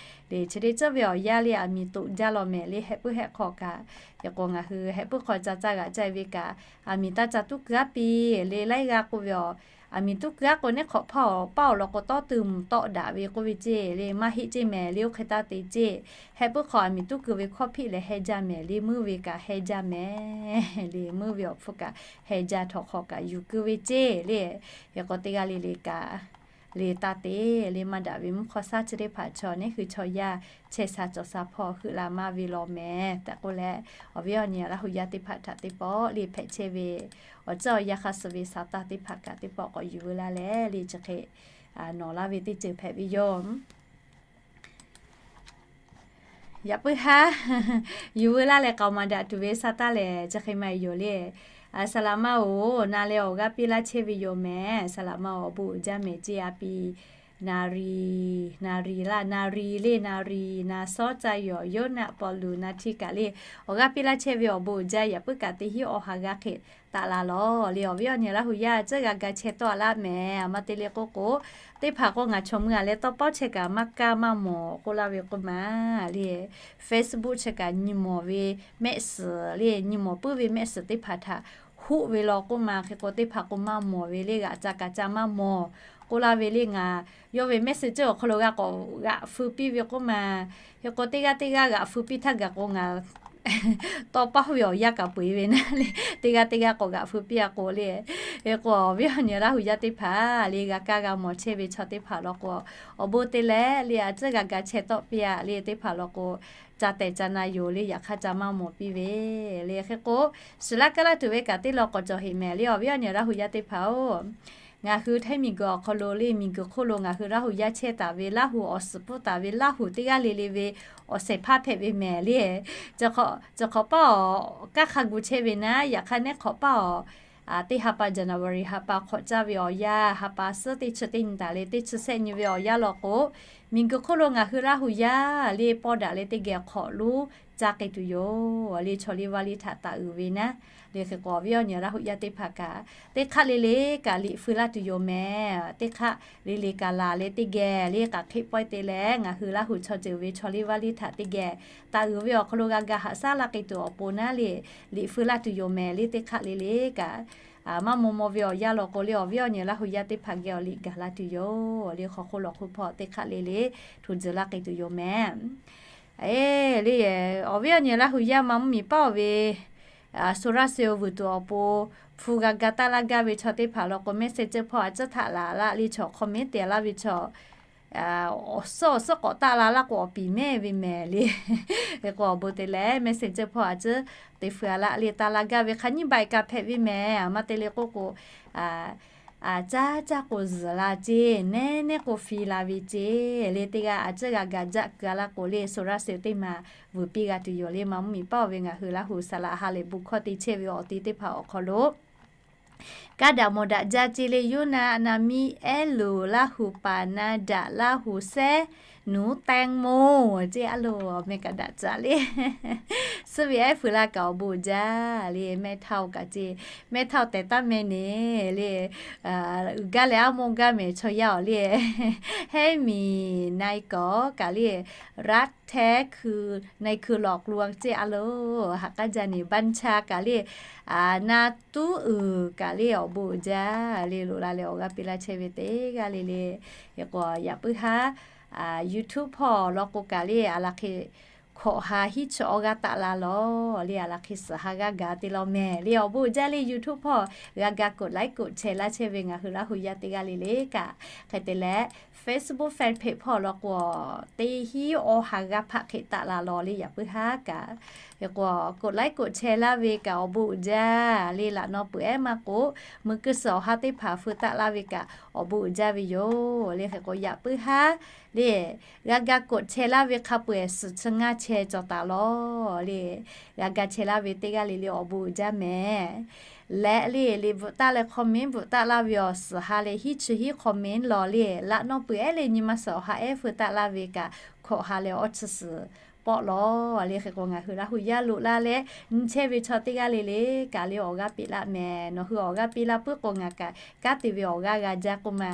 Le chi teˇ ceuˬ ve awˬ yanˇ le aˬ miˍ toꞈ jaˇ law mehˍ le hehꞈ puiˉ hehꞈ hk'aw kaꞈ. Hk'e k'o ngaˬ hui hehꞈ puiˉ hk'aw ca caˇ g'aꞈ caˇ ve kaꞈ aˬ miˍ taˇ ca tuˉ keu aˉ piˇ le laiˉ g'aˇ k'oˆ ve awˬ aˬ miˍ tuˉ keu aˉ k'o neˉ hk'awꞈ hpaˇ awˬ paˇ awˬ lawn k'o tawˇ tuˬ mvuhˬ tawˆ daꞈ ve k'oˆ ve ceˇ le maˇ heˆ ceˇ mehˍ le oˇ hk'e taˇ te ceˇ. Hehꞈ puiˉ hk'aw aˬ miˍ tuˉ keu ve hkawˇ hpiˆ lehˬ heh jaˇ mehˍ le meuˇ ve kaꞈ heh jaˇ mehˍ le meuˇ ve awˬ hpfuhˇ kaꞈ heh jaˇ htawꞈ hk'aw kaꞈ yuˬ keu ve ceˇ le. Hk'e k'o teˇ g'aˇ le le kaꞈ le taˇ te le maˇ daꞈ ve mvuhˇ hk'aw shaˉ chi teˇ hpaˍ chaw neˉ hui chaw yaˇ chehˇ sha cawˬ sha hpawˇ heuˆ la maˇ ve law mehˍ tehꞈ k'oˆ leh awˬ viˉ awˬ nyi Laˇ hu yaˇ teˇ hpaˍ htaꞈ teˇ pawˆ le hpehꞈ chehˇ ve awˬ ceuˬ awˬ yanˇ hk'aˇ suh ve sa taˇ teˇ hpaˍ kaꞈ teˇ pawˆ k'awꞈ yuˬ veu laˇ leh le chi hk'e nawˬ laˇ ve teˇ ceuˬ hpehꞈ ve yoˬ. Yaꞈ puiˉ haˉ yuˬ veu laˇ leh k'aoˍ maˍ daꞈ tuˬ ve sa taˇ lehˬ chi hk'e maˇ heˆ yoˬ le. Saˍ laꞈ ma-oˬ, na leh awˬ g'aˇ piˇ laˇ chehˇ ve yoˬ mehˍ. Saˍ laꞈ ma-oˬ, awˬ bon uiˍ jaˇ mehˍ ceˇ a pi. Na ri, na ri laˇ, na ri le na ri, na sawˉ caˇ yawˬ yoˉ naˆ paw luˬ na htiˇ kaꞈ le awˬ g'aˇ piˇ laˇ chehˇ ve awˬ bon uiˍ jaˇ. Yaꞈ puiˉ kaꞈ teˇ hinˉ awˬ ha g'aˇ hk'e taˍ la lawˬ le awˬ viˉ awˬ nyi Laˇ hu yaˇ ceuˬ g'a ga chehˇ tawˆ laˇ mehˍ. A ma te le k'oˆ k'o, teˇ hpaˍ k'o ngaˬ chaw mui a leh tawˇ pawˆ chehˇ kaꞈ maˇ kaˇ maˇ mawˬ k'oˆ laˇ ve k'oˆ ma le. Facebook chi kaꞈ nyi mawˬ ve mehˆ suhˍ le nyi mawˬ puiˉ ve mehˆ suhˍ teˇ hpaˍ htaꞈ hoˆ ve law k'oˆ ma, hk'e k'o teˇ hpaˍ k'o maˇ mawˬ ve le, g'aꞈ ca kaꞈ ca maˇ mawˬ k'oˆ laˇ ve le. Ngaˬ yawˇ ve message awˬ hk'aw lo g'a k'awꞈ g'aꞈ feu piˇ ve k'oˆ ma, hk'e k'o teˇ g'aˇ teˇ g'aˇ g'aꞈ feu piˇ htaˇ gaˬ k'o ngaˬ tawˇ paˇ ve awˬ yanˇ kaꞈ peu eˬ ve naˉ le, teˇ g'aˇ teˇ g'aˇ k'awꞈ g'aꞈ feu piˇ a k'o le. Hk'e k'o awˬ viˉ awˬ nyi Laˇ huˍ yaˇ teˇ hpaˍ le, g'a kaˇ g'a mawˬ chehˇ ve chaw teˇ hpaˍ law k'o, awˬ bon te leh le a ciˉ g'a ga chehˇ tawˆ piˇ a le. Teˇ hpaˍ law k'o ca tehˬ ca na yoˬ le, yaꞈ hk'aˇ ca maˇ mawˬ piˇ ve le. Hk'e k'o, shiˍ laˇ kaˇ laˇ tuˬ ve kaꞈ teˇ law k'awꞈ cawˬ heꞈ mehˍ le, awˬ viˉ awˬ nyi Laˇ huˍ yaˇ teˇ hpaˍ-oˬ. Ngaˬ hui hteˇ miˬguiˬ awˬ hk'aw lo le, miˬguiˬ hk'oˆ lo ngaˬ hui Laˇ huˍ yaˇ chehˇ taˍ ve, Laˇ huˍ awˬ suhˍ pfuhˇ taˍ ve, Laˇ huˍ teˇ g'aˇ le le ve awˬ shehˍ hpaˇ hpehꞈ ve mehˍ le. Cawˬ hk'awꞈ paˇ awˬ kaˇ hk'a gu chehˇ ve naˉ, yaꞈ hk'aˇ neˉ hk'awꞈ paˇ awˬ teˇ ha pa January ha pa hk'awꞈ caˇ ve awˬ yanˇ, ha pa suhˉ teˇ chi teˇ nyi taˍ le, teˇ chi sehˆ nyi ve awˬ yanˇ law k'o, miˬguiˬ hk'oˆ lo ngaˬ hui Laˇ huˍ yaˇ le pawˇ daꞈ leh teˇ geh hk'awꞈ lonˉ caˇ k'ai tuˬ yoˬ le. Chaw liˇ vaˇ liˇ htaꞈ taˍ uiˍ ve naˉ le. Hk'e k'o awˬ viˉ awˬ nyi Laˇ huˍ yaˇ teˇ hpaˍ kaꞈ teˇ hk'aˆ le le kaꞈ liꞈ feu laˇ tuˬ yoˬ mehˍ. Teˇ hk'aˆ le le kaꞈ laˬ leh teˇ geh le k'aꞈ hk'eˆ pawehˇ te leh, ngaˬ hui Laˇ huˍ chaw ceuˬ ve chaw liˇ vaˇ liˇ htaꞈ teˇ geh taˍ uiˍ ve awˬ hk'aw lo g'a ga haꞈ shaˉ laˇ k'ai tuˬ awˬ pon naˉ le, liꞈ feu laˇ tuˬ yoˬ mehˍ le. Teˇ hk'aˆ le le kaꞈ maˇ maw maw ve awˬ yanˇ law k'o le, awˬ viˉ awˬ nyi Laˇ huˍ yaˇ teˇ hpaˍ geh awˬ liꞈ gaˬ la tuˬ yoˬ le. Hk'aw hk'oˆ lawˬ hk'oˆ hpawˇ teˇ hk'aˆ le le htoꞈ tzuhˬ laˇ k'ai tuˬ yoˬ mehˍ. E le, awˬ viˉ awˬ nyi Laˇ huˍ yaˇ maˇ mvuhˇ miˬ paˇ oˬ ve solar cell vuiˬ tuˬ awˬ pon hpu g'a ga taˇ laˇ gaˇ ve chaw teˇ hpaˍ law k'o, message hpawˇ a ciˉ htaꞈ laˬ laˇ le. Chaw comment te laˇ ve chaw awˬ suhˉ awˬ suhˉ k'awꞈ taˆ la laˇ k'o, awˬ piˍ mehˇ ve mehˍ le. Hk'e k'o awˬ bon te leh message hpawˇ a ciˉ te feu a laˇ le. Taˇ la gaˇ ve hk'a nyiˇ baꞈ kaꞈ hpehꞈ ve mehˍ. Maˇ te le k'oˆ k'o, caˇ caˇ k'o zuhˬ la ceˇ, nehˉ nehˉ k'o fi la ve ceˇ le. Teˇ g'aˇ a ciˉ g'a ga jaˆ keu a laˇ k'o le, solar cell teˇ maˬ vuiˬ piˇ g'a tuˬ yoˬ le. Maˇ mvuhˇ miˬ paˇ oˬ ve ngaˬ hui Laˇ huˍ saˍ laꞈ ha lehˬ bon hkawˇ te chehˇ ve awˬ te teˇ hpaˍ awˬ hk'aw lo kaˇ daꞈ mawˬ daꞈ jaˇ ceˇ le. Yoˇnaˆ na miˇ ehˉ loˬ Laˇ huˍ paˍ na daꞈ Laˇ huˍ sehˉ nuˉ tengmo ceˇ a loˬ, meh kaꞈ daꞈ caꞈ le. Suhˉ ve ehˉ feu laˇ kaꞈ awˬ bon uiˍ jaˇ le. Mehˇ htaˇ oˬ kaꞈ ceˇ, mehˇ htaˇ oˬ tehˬ taˉ meh neˬ le. Uiˍ gaˇ leh aˉ mawˇ gaˇ mehˍ chaw yaˇ awˬ le. Heˉ miˬ na-e kawˍ kaꞈ le, raˉ htehˉ hkui na-e hkui lawˬ k'lu ceˇ a loˬ, haꞈ k'aˉ jaˇ neˬ, banˇ cha kaꞈ le, na tuˉ uiˍ kaꞈ le awˬ bon uiˍ jaˇ le. Loꞈ la leh awˬ g'aˇ piˇ laˇ chehˇ ve teˇ g'aˇ le le. Hk'e k'o yaꞈ puiˉ haˉ YouTube hpawˇ law k'o kaꞈ le, a la hk'e hkawꞈ ha hiˉ chi awˬ g'aˇ taˆ la lawˬ le. A la hk'e suhˍ ha g'aˇ gaˬ te law mehˍ le. Awˬ bon uiˍ jaˇ le. YouTube hpawˇ g'a ga กดไลค์ กดแชร์ laˇ chehˇ ve ngaˬ hui Laˇ huˍ yaˇ teˇ g'aˇ le le kaꞈ, hk'e te leh Facebook fan page hpawˇ law k'o, teˇ hiˉ awˬ ha g'aˇ hpaˆ hk'e taˆ la lawˬ le. Yaꞈ puiˉ haˉ kaꞈ hk'e k'o กดไลค์ กดแชร์ laˇ ve kaꞈ awˬ bon uiˍ jaˇ le. Laꞈ naw peuˬ ehˉ maˇ k'o, meuꞈ keu suhˍ awˬ ha teˇ hpaˍ feu taˆ laˇ ve kaꞈ awˬ bon uiˍ jaˇ ve yoˬ le. Hk'e k'o yaꞈ puiˉ haˉ le, g'a ga กดแชร์ laˇ ve hk'a peu-eˬ suhˍ chi ngaˇ chehˇ cawˬ taˍ lawˬ le. G'a ga chehˇ laˇ ve teˇ g'aˇ le le awˬ bon uiˍ jaˇ mehˍ. Leh le, liꞈ bvuhꞈ taˆ leh comment bvuhꞈ taˆ laˇ ve awˬ suhˍ ha leh hiˉ chi hiˉ comment lawˬ le. Laꞈ naw peuˬ ehˉ le nyi ma suhˍ awˬ ha ehˉ feu taˆ laˇ ve kaꞈ hkawꞈ ha leh awˇ chi suhˍ pawˆ lawˬ le. Hk'e k'o ngaˬ hui Laˇ huˍ yaˇ loꞈ la leh nyi chehˇ ve chaw teˇ g'aˇ le le kaꞈ le awˬ g'aˇ piˇ laˇ mehˍ. Nawˬ hui awˬ g'aˇ piˇ laˇ puiˉ k'o ngaˬ kaꞈ kanˉ te ve awˬ g'aˇ g'a jaˇ k'oˆ ma.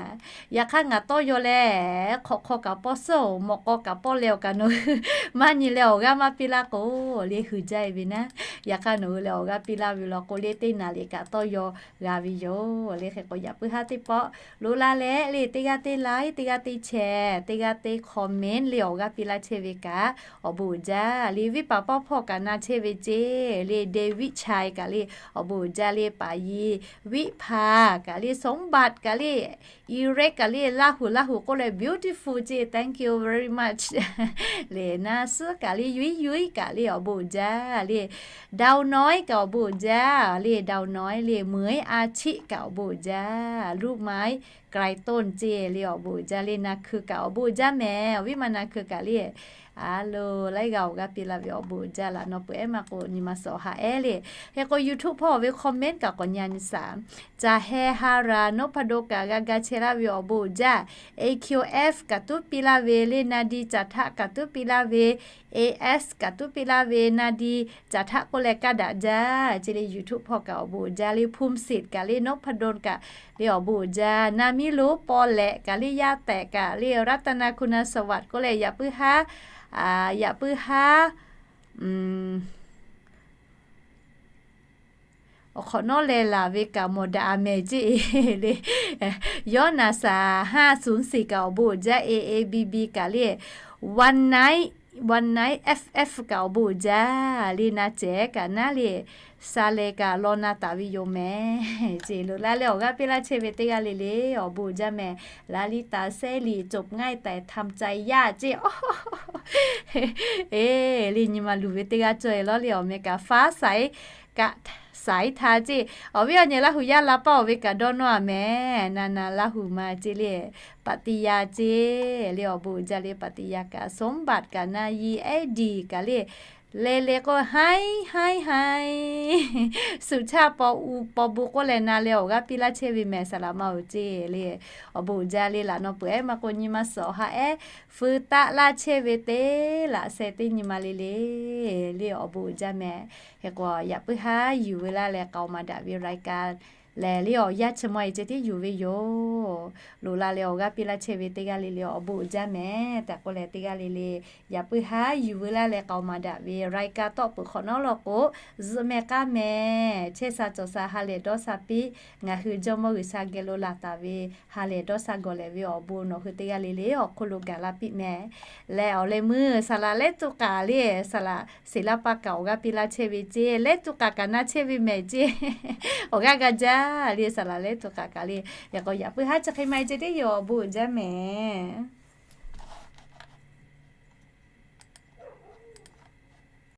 Yaꞈ hk'aˇ ngaˬ tawˇ yaw leh hk'awꞈ hk'aw kaꞈ pawˆ suhˉ-oˬ, mawꞈ k'aw kaꞈ pawˆ leh-oˬ kaꞈ nawˬ hui maˇ nyi leh awˬ g'aˇ maˇ piˇ laˇ k'o le, huiˍ jaˇ-e ve naˉ. Yaꞈ hk'aˇ nawˬ hui leh awˬ g'aˇ piˇ laˇ ve law k'o le, teˇ naˍ riˍ kaꞈ tawˇ yaw g'a ve yoˬ le. Hk'e k'o yaꞈ puiˉ haˉ teˇ pawˆ loꞈ la leh le, teˇ g'aˇ teˇ like, teˇ g'aˇ teˇ share, teˇ g'aˇ teˇ comment le awˬ g'aˇ piˇ laˇ chehˇ ve kaꞈ awˬ bon uiˍ jaˇ le. Viˉ paˍ pawˇ hpawˇ kaꞈ na chehˇ ve ceˇ le. David Chai kaꞈ le awˬ bon uiˍ jaˇ le. Paˍ Yi, Viˉ hpaˍ kaꞈ le, Songbat kaꞈ le, Eric kaꞈ le, Laˇ huˍ Laˇ huˍ k'oˆ leh beautiful ceˇ, thank you very much. Le Na suhˉ kaꞈ le, Yuiˉ Yuiˉ kaꞈ le awˬ bon uiˍ jaˇ le. Dawˬ nawˉ kaꞈ awˬ bon uiˍ jaˇ le. Dawˬ nawˉ le, Meuˉ A Chiˆ kaꞈ awˬ bon uiˍ jaˇ. Luˇ Mai, Krai Tonˇ ceˇ le awˬ bon uiˍ jaˇ le. Na Hkui kaꞈ awˬ bon uiˍ jaˇ mehˍ. Awˬ viˉ ma Na Hkui kaꞈ le, a loˬ, laiˉ g'aˇ awˬ g'aˇ piˇ laˇ ve awˬ bon uiˍ jaˇ. Laꞈ naw peuˬ ehˉ maˇ k'o nyi ma suhˍ awˬ ha ehˉ le. Hk'e k'o YouTube hpawˇ ve comment kaꞈ k'awꞈ nyi nyi shaˍ. Caˬ heh ha raˬ Noˉ hpa do kaꞈ g'a ga chehˇ laˇ ve awˬ bon uiˍ jaˇ. A Q F kaꞈ tuˉ piˇ laˇ ve le. Na Di caˬ htaˆ kaꞈ tuˉ piˇ laˇ ve. A S kaꞈ tuˉ piˇ laˇ ve. Na Di caˬ htaˆ k'oˆ leh kaˇ daꞈ jaˇ ceˇ le. YouTube hpawˇ kaꞈ awˬ bon uiˍ jaˇ le. Phum Sit kaꞈ le Noˉ hpa do kaꞈ le awˬ bon uiˍ jaˇ. Na miˉ lo paw lehꞈ kaꞈ le, yaˇ tehꞈ kaꞈ le, Raˇtaˍnaˍ Kuˬ Na Saˍ vaꞈ k'oˆ leh yaꞈ puiˉ haˉ, yaꞈ puiˉ haˉ, awˬ hk'awꞈ nawˉ leh laˬ ve kaꞈ mawˬ daꞈ a mehˍ ceˇ le. Yawˇ naˍ saˍ haˇ suˍ siˍ kaꞈ awˬ bon uiˍ jaˇ, A A B B kaꞈ le, one nine, one nine F F kaꞈ awˬ bon uiˍ jaˇ le, na cehˬ kaꞈ naˉ le, sha leh kaꞈ law na taˍ ve yoˬ mehˍ ceˇ. Loꞈ la leh awˬ g'aˇ piˇ laˇ chehˇ ve teˇ g'aˇ le le, awˬ bon uiˍ jaˇ mehˍ. Laˇ liˇ taˍ sehˉ liꞈ cawˬ ngaˇ e taiˍ htaˇ ca yaˇ ceˇ. Eˬ, le nyi ma luˬ ve teˇ g'aˇ cawˬ e lawˉ le, awˬ meh kaꞈ faˉ saiˉ kaꞈ saiˉ htaˇ ceˇ. Awˬ viˉ awˬ nyi Laˇ huˍ yaˇ la paˇ oˬ ve kaꞈ dawˇ nawˇ a mehˍ. Na na Laˇ huˍ ma ceˇ le, ปรัชญา ceˇ le, awˬ bon uiˍ jaˇ le ปรัชญา kaꞈ สมบัติ kaꞈ na yi ehˉ diˬ kaꞈ le, leh leh k'o haiˉ haiˉ haiˉ, suꞈ chaˇ paw u paw bon k'oˆ leh na leh awˬ g'aˇ piˇ laˇ chehˇ ve mehˍ. Saˍ laꞈ ma oˬ ceˇ le, awˬ bon uiˍ jaˇ le. Laꞈ naw peuˬ ehˉ maˇ k'o nyi ma suhˍ awˬ ha ehˉ feu taˆ laˇ chehˇ ve teˇ laꞈ sheh teˇ nyi ma le le, le awˬ bon uiˍ jaˇ mehˍ. Hk'e k'o yaꞈ puiˉ haˉ yuˬ veu laˇ leh k'aoˍ maˍ daꞈ ve รายการ lehˬ le, awˬ yanˇ chi mawˇ e ceh tiˉ yuˬ ve yoˬ. Loꞈ la leh awˬ g'aˇ piˇ laˇ chehˇ ve teˇ g'aˇ le le, awˬ bon uiˍ jaˇ mehˍ tehꞈ k'oˆ leh teˇ g'aˇ le le, yaꞈ puiˉ haˉ yuˬ veu laˇ leh k'aoˍ maˍ daꞈ ve รายการ tawˆ peuˬ hk'awꞈ nawˉ law k'o, zuhꞈ mehˍ k'aˇ mehˍ. Chehˇ sha cawˬ sha ha lehˬ dawˇ sha piˇ, ngaˬ hui Jawˇmawˇ G'uiˬsha geh lo laˬ taˍ ve ha lehˬ dawˇ sha gawˬ lehˬ ve awˬ bon nawˬ hui teˇ g'aˇ le le awˬ hk'oˆ lo gaˬ la piˇ mehˍ. Leh awˬ leh meuˇ saˍ laꞈ lehˉ tuˬ k'aꞈ le, saˍ laꞈ seˍ laˇ paˇ kaꞈ awˬ g'aˇ piˇ laˇ chehˇ ve ceˇ, lehˉ tuˬ k'aꞈ kaꞈ na chehˇ ve mehˍ ceˇ. Awˬ g'aˇ g'a jaˇ le, saˍ laꞈ lehˉ tuˬ k'aꞈ kaꞈ le. Yaꞈ k'o yaꞈ puiˉ haˉ chi hk'e ma e ceh tiˉ yoˬ, awˬ bon uiˍ jaˇ mehˍ.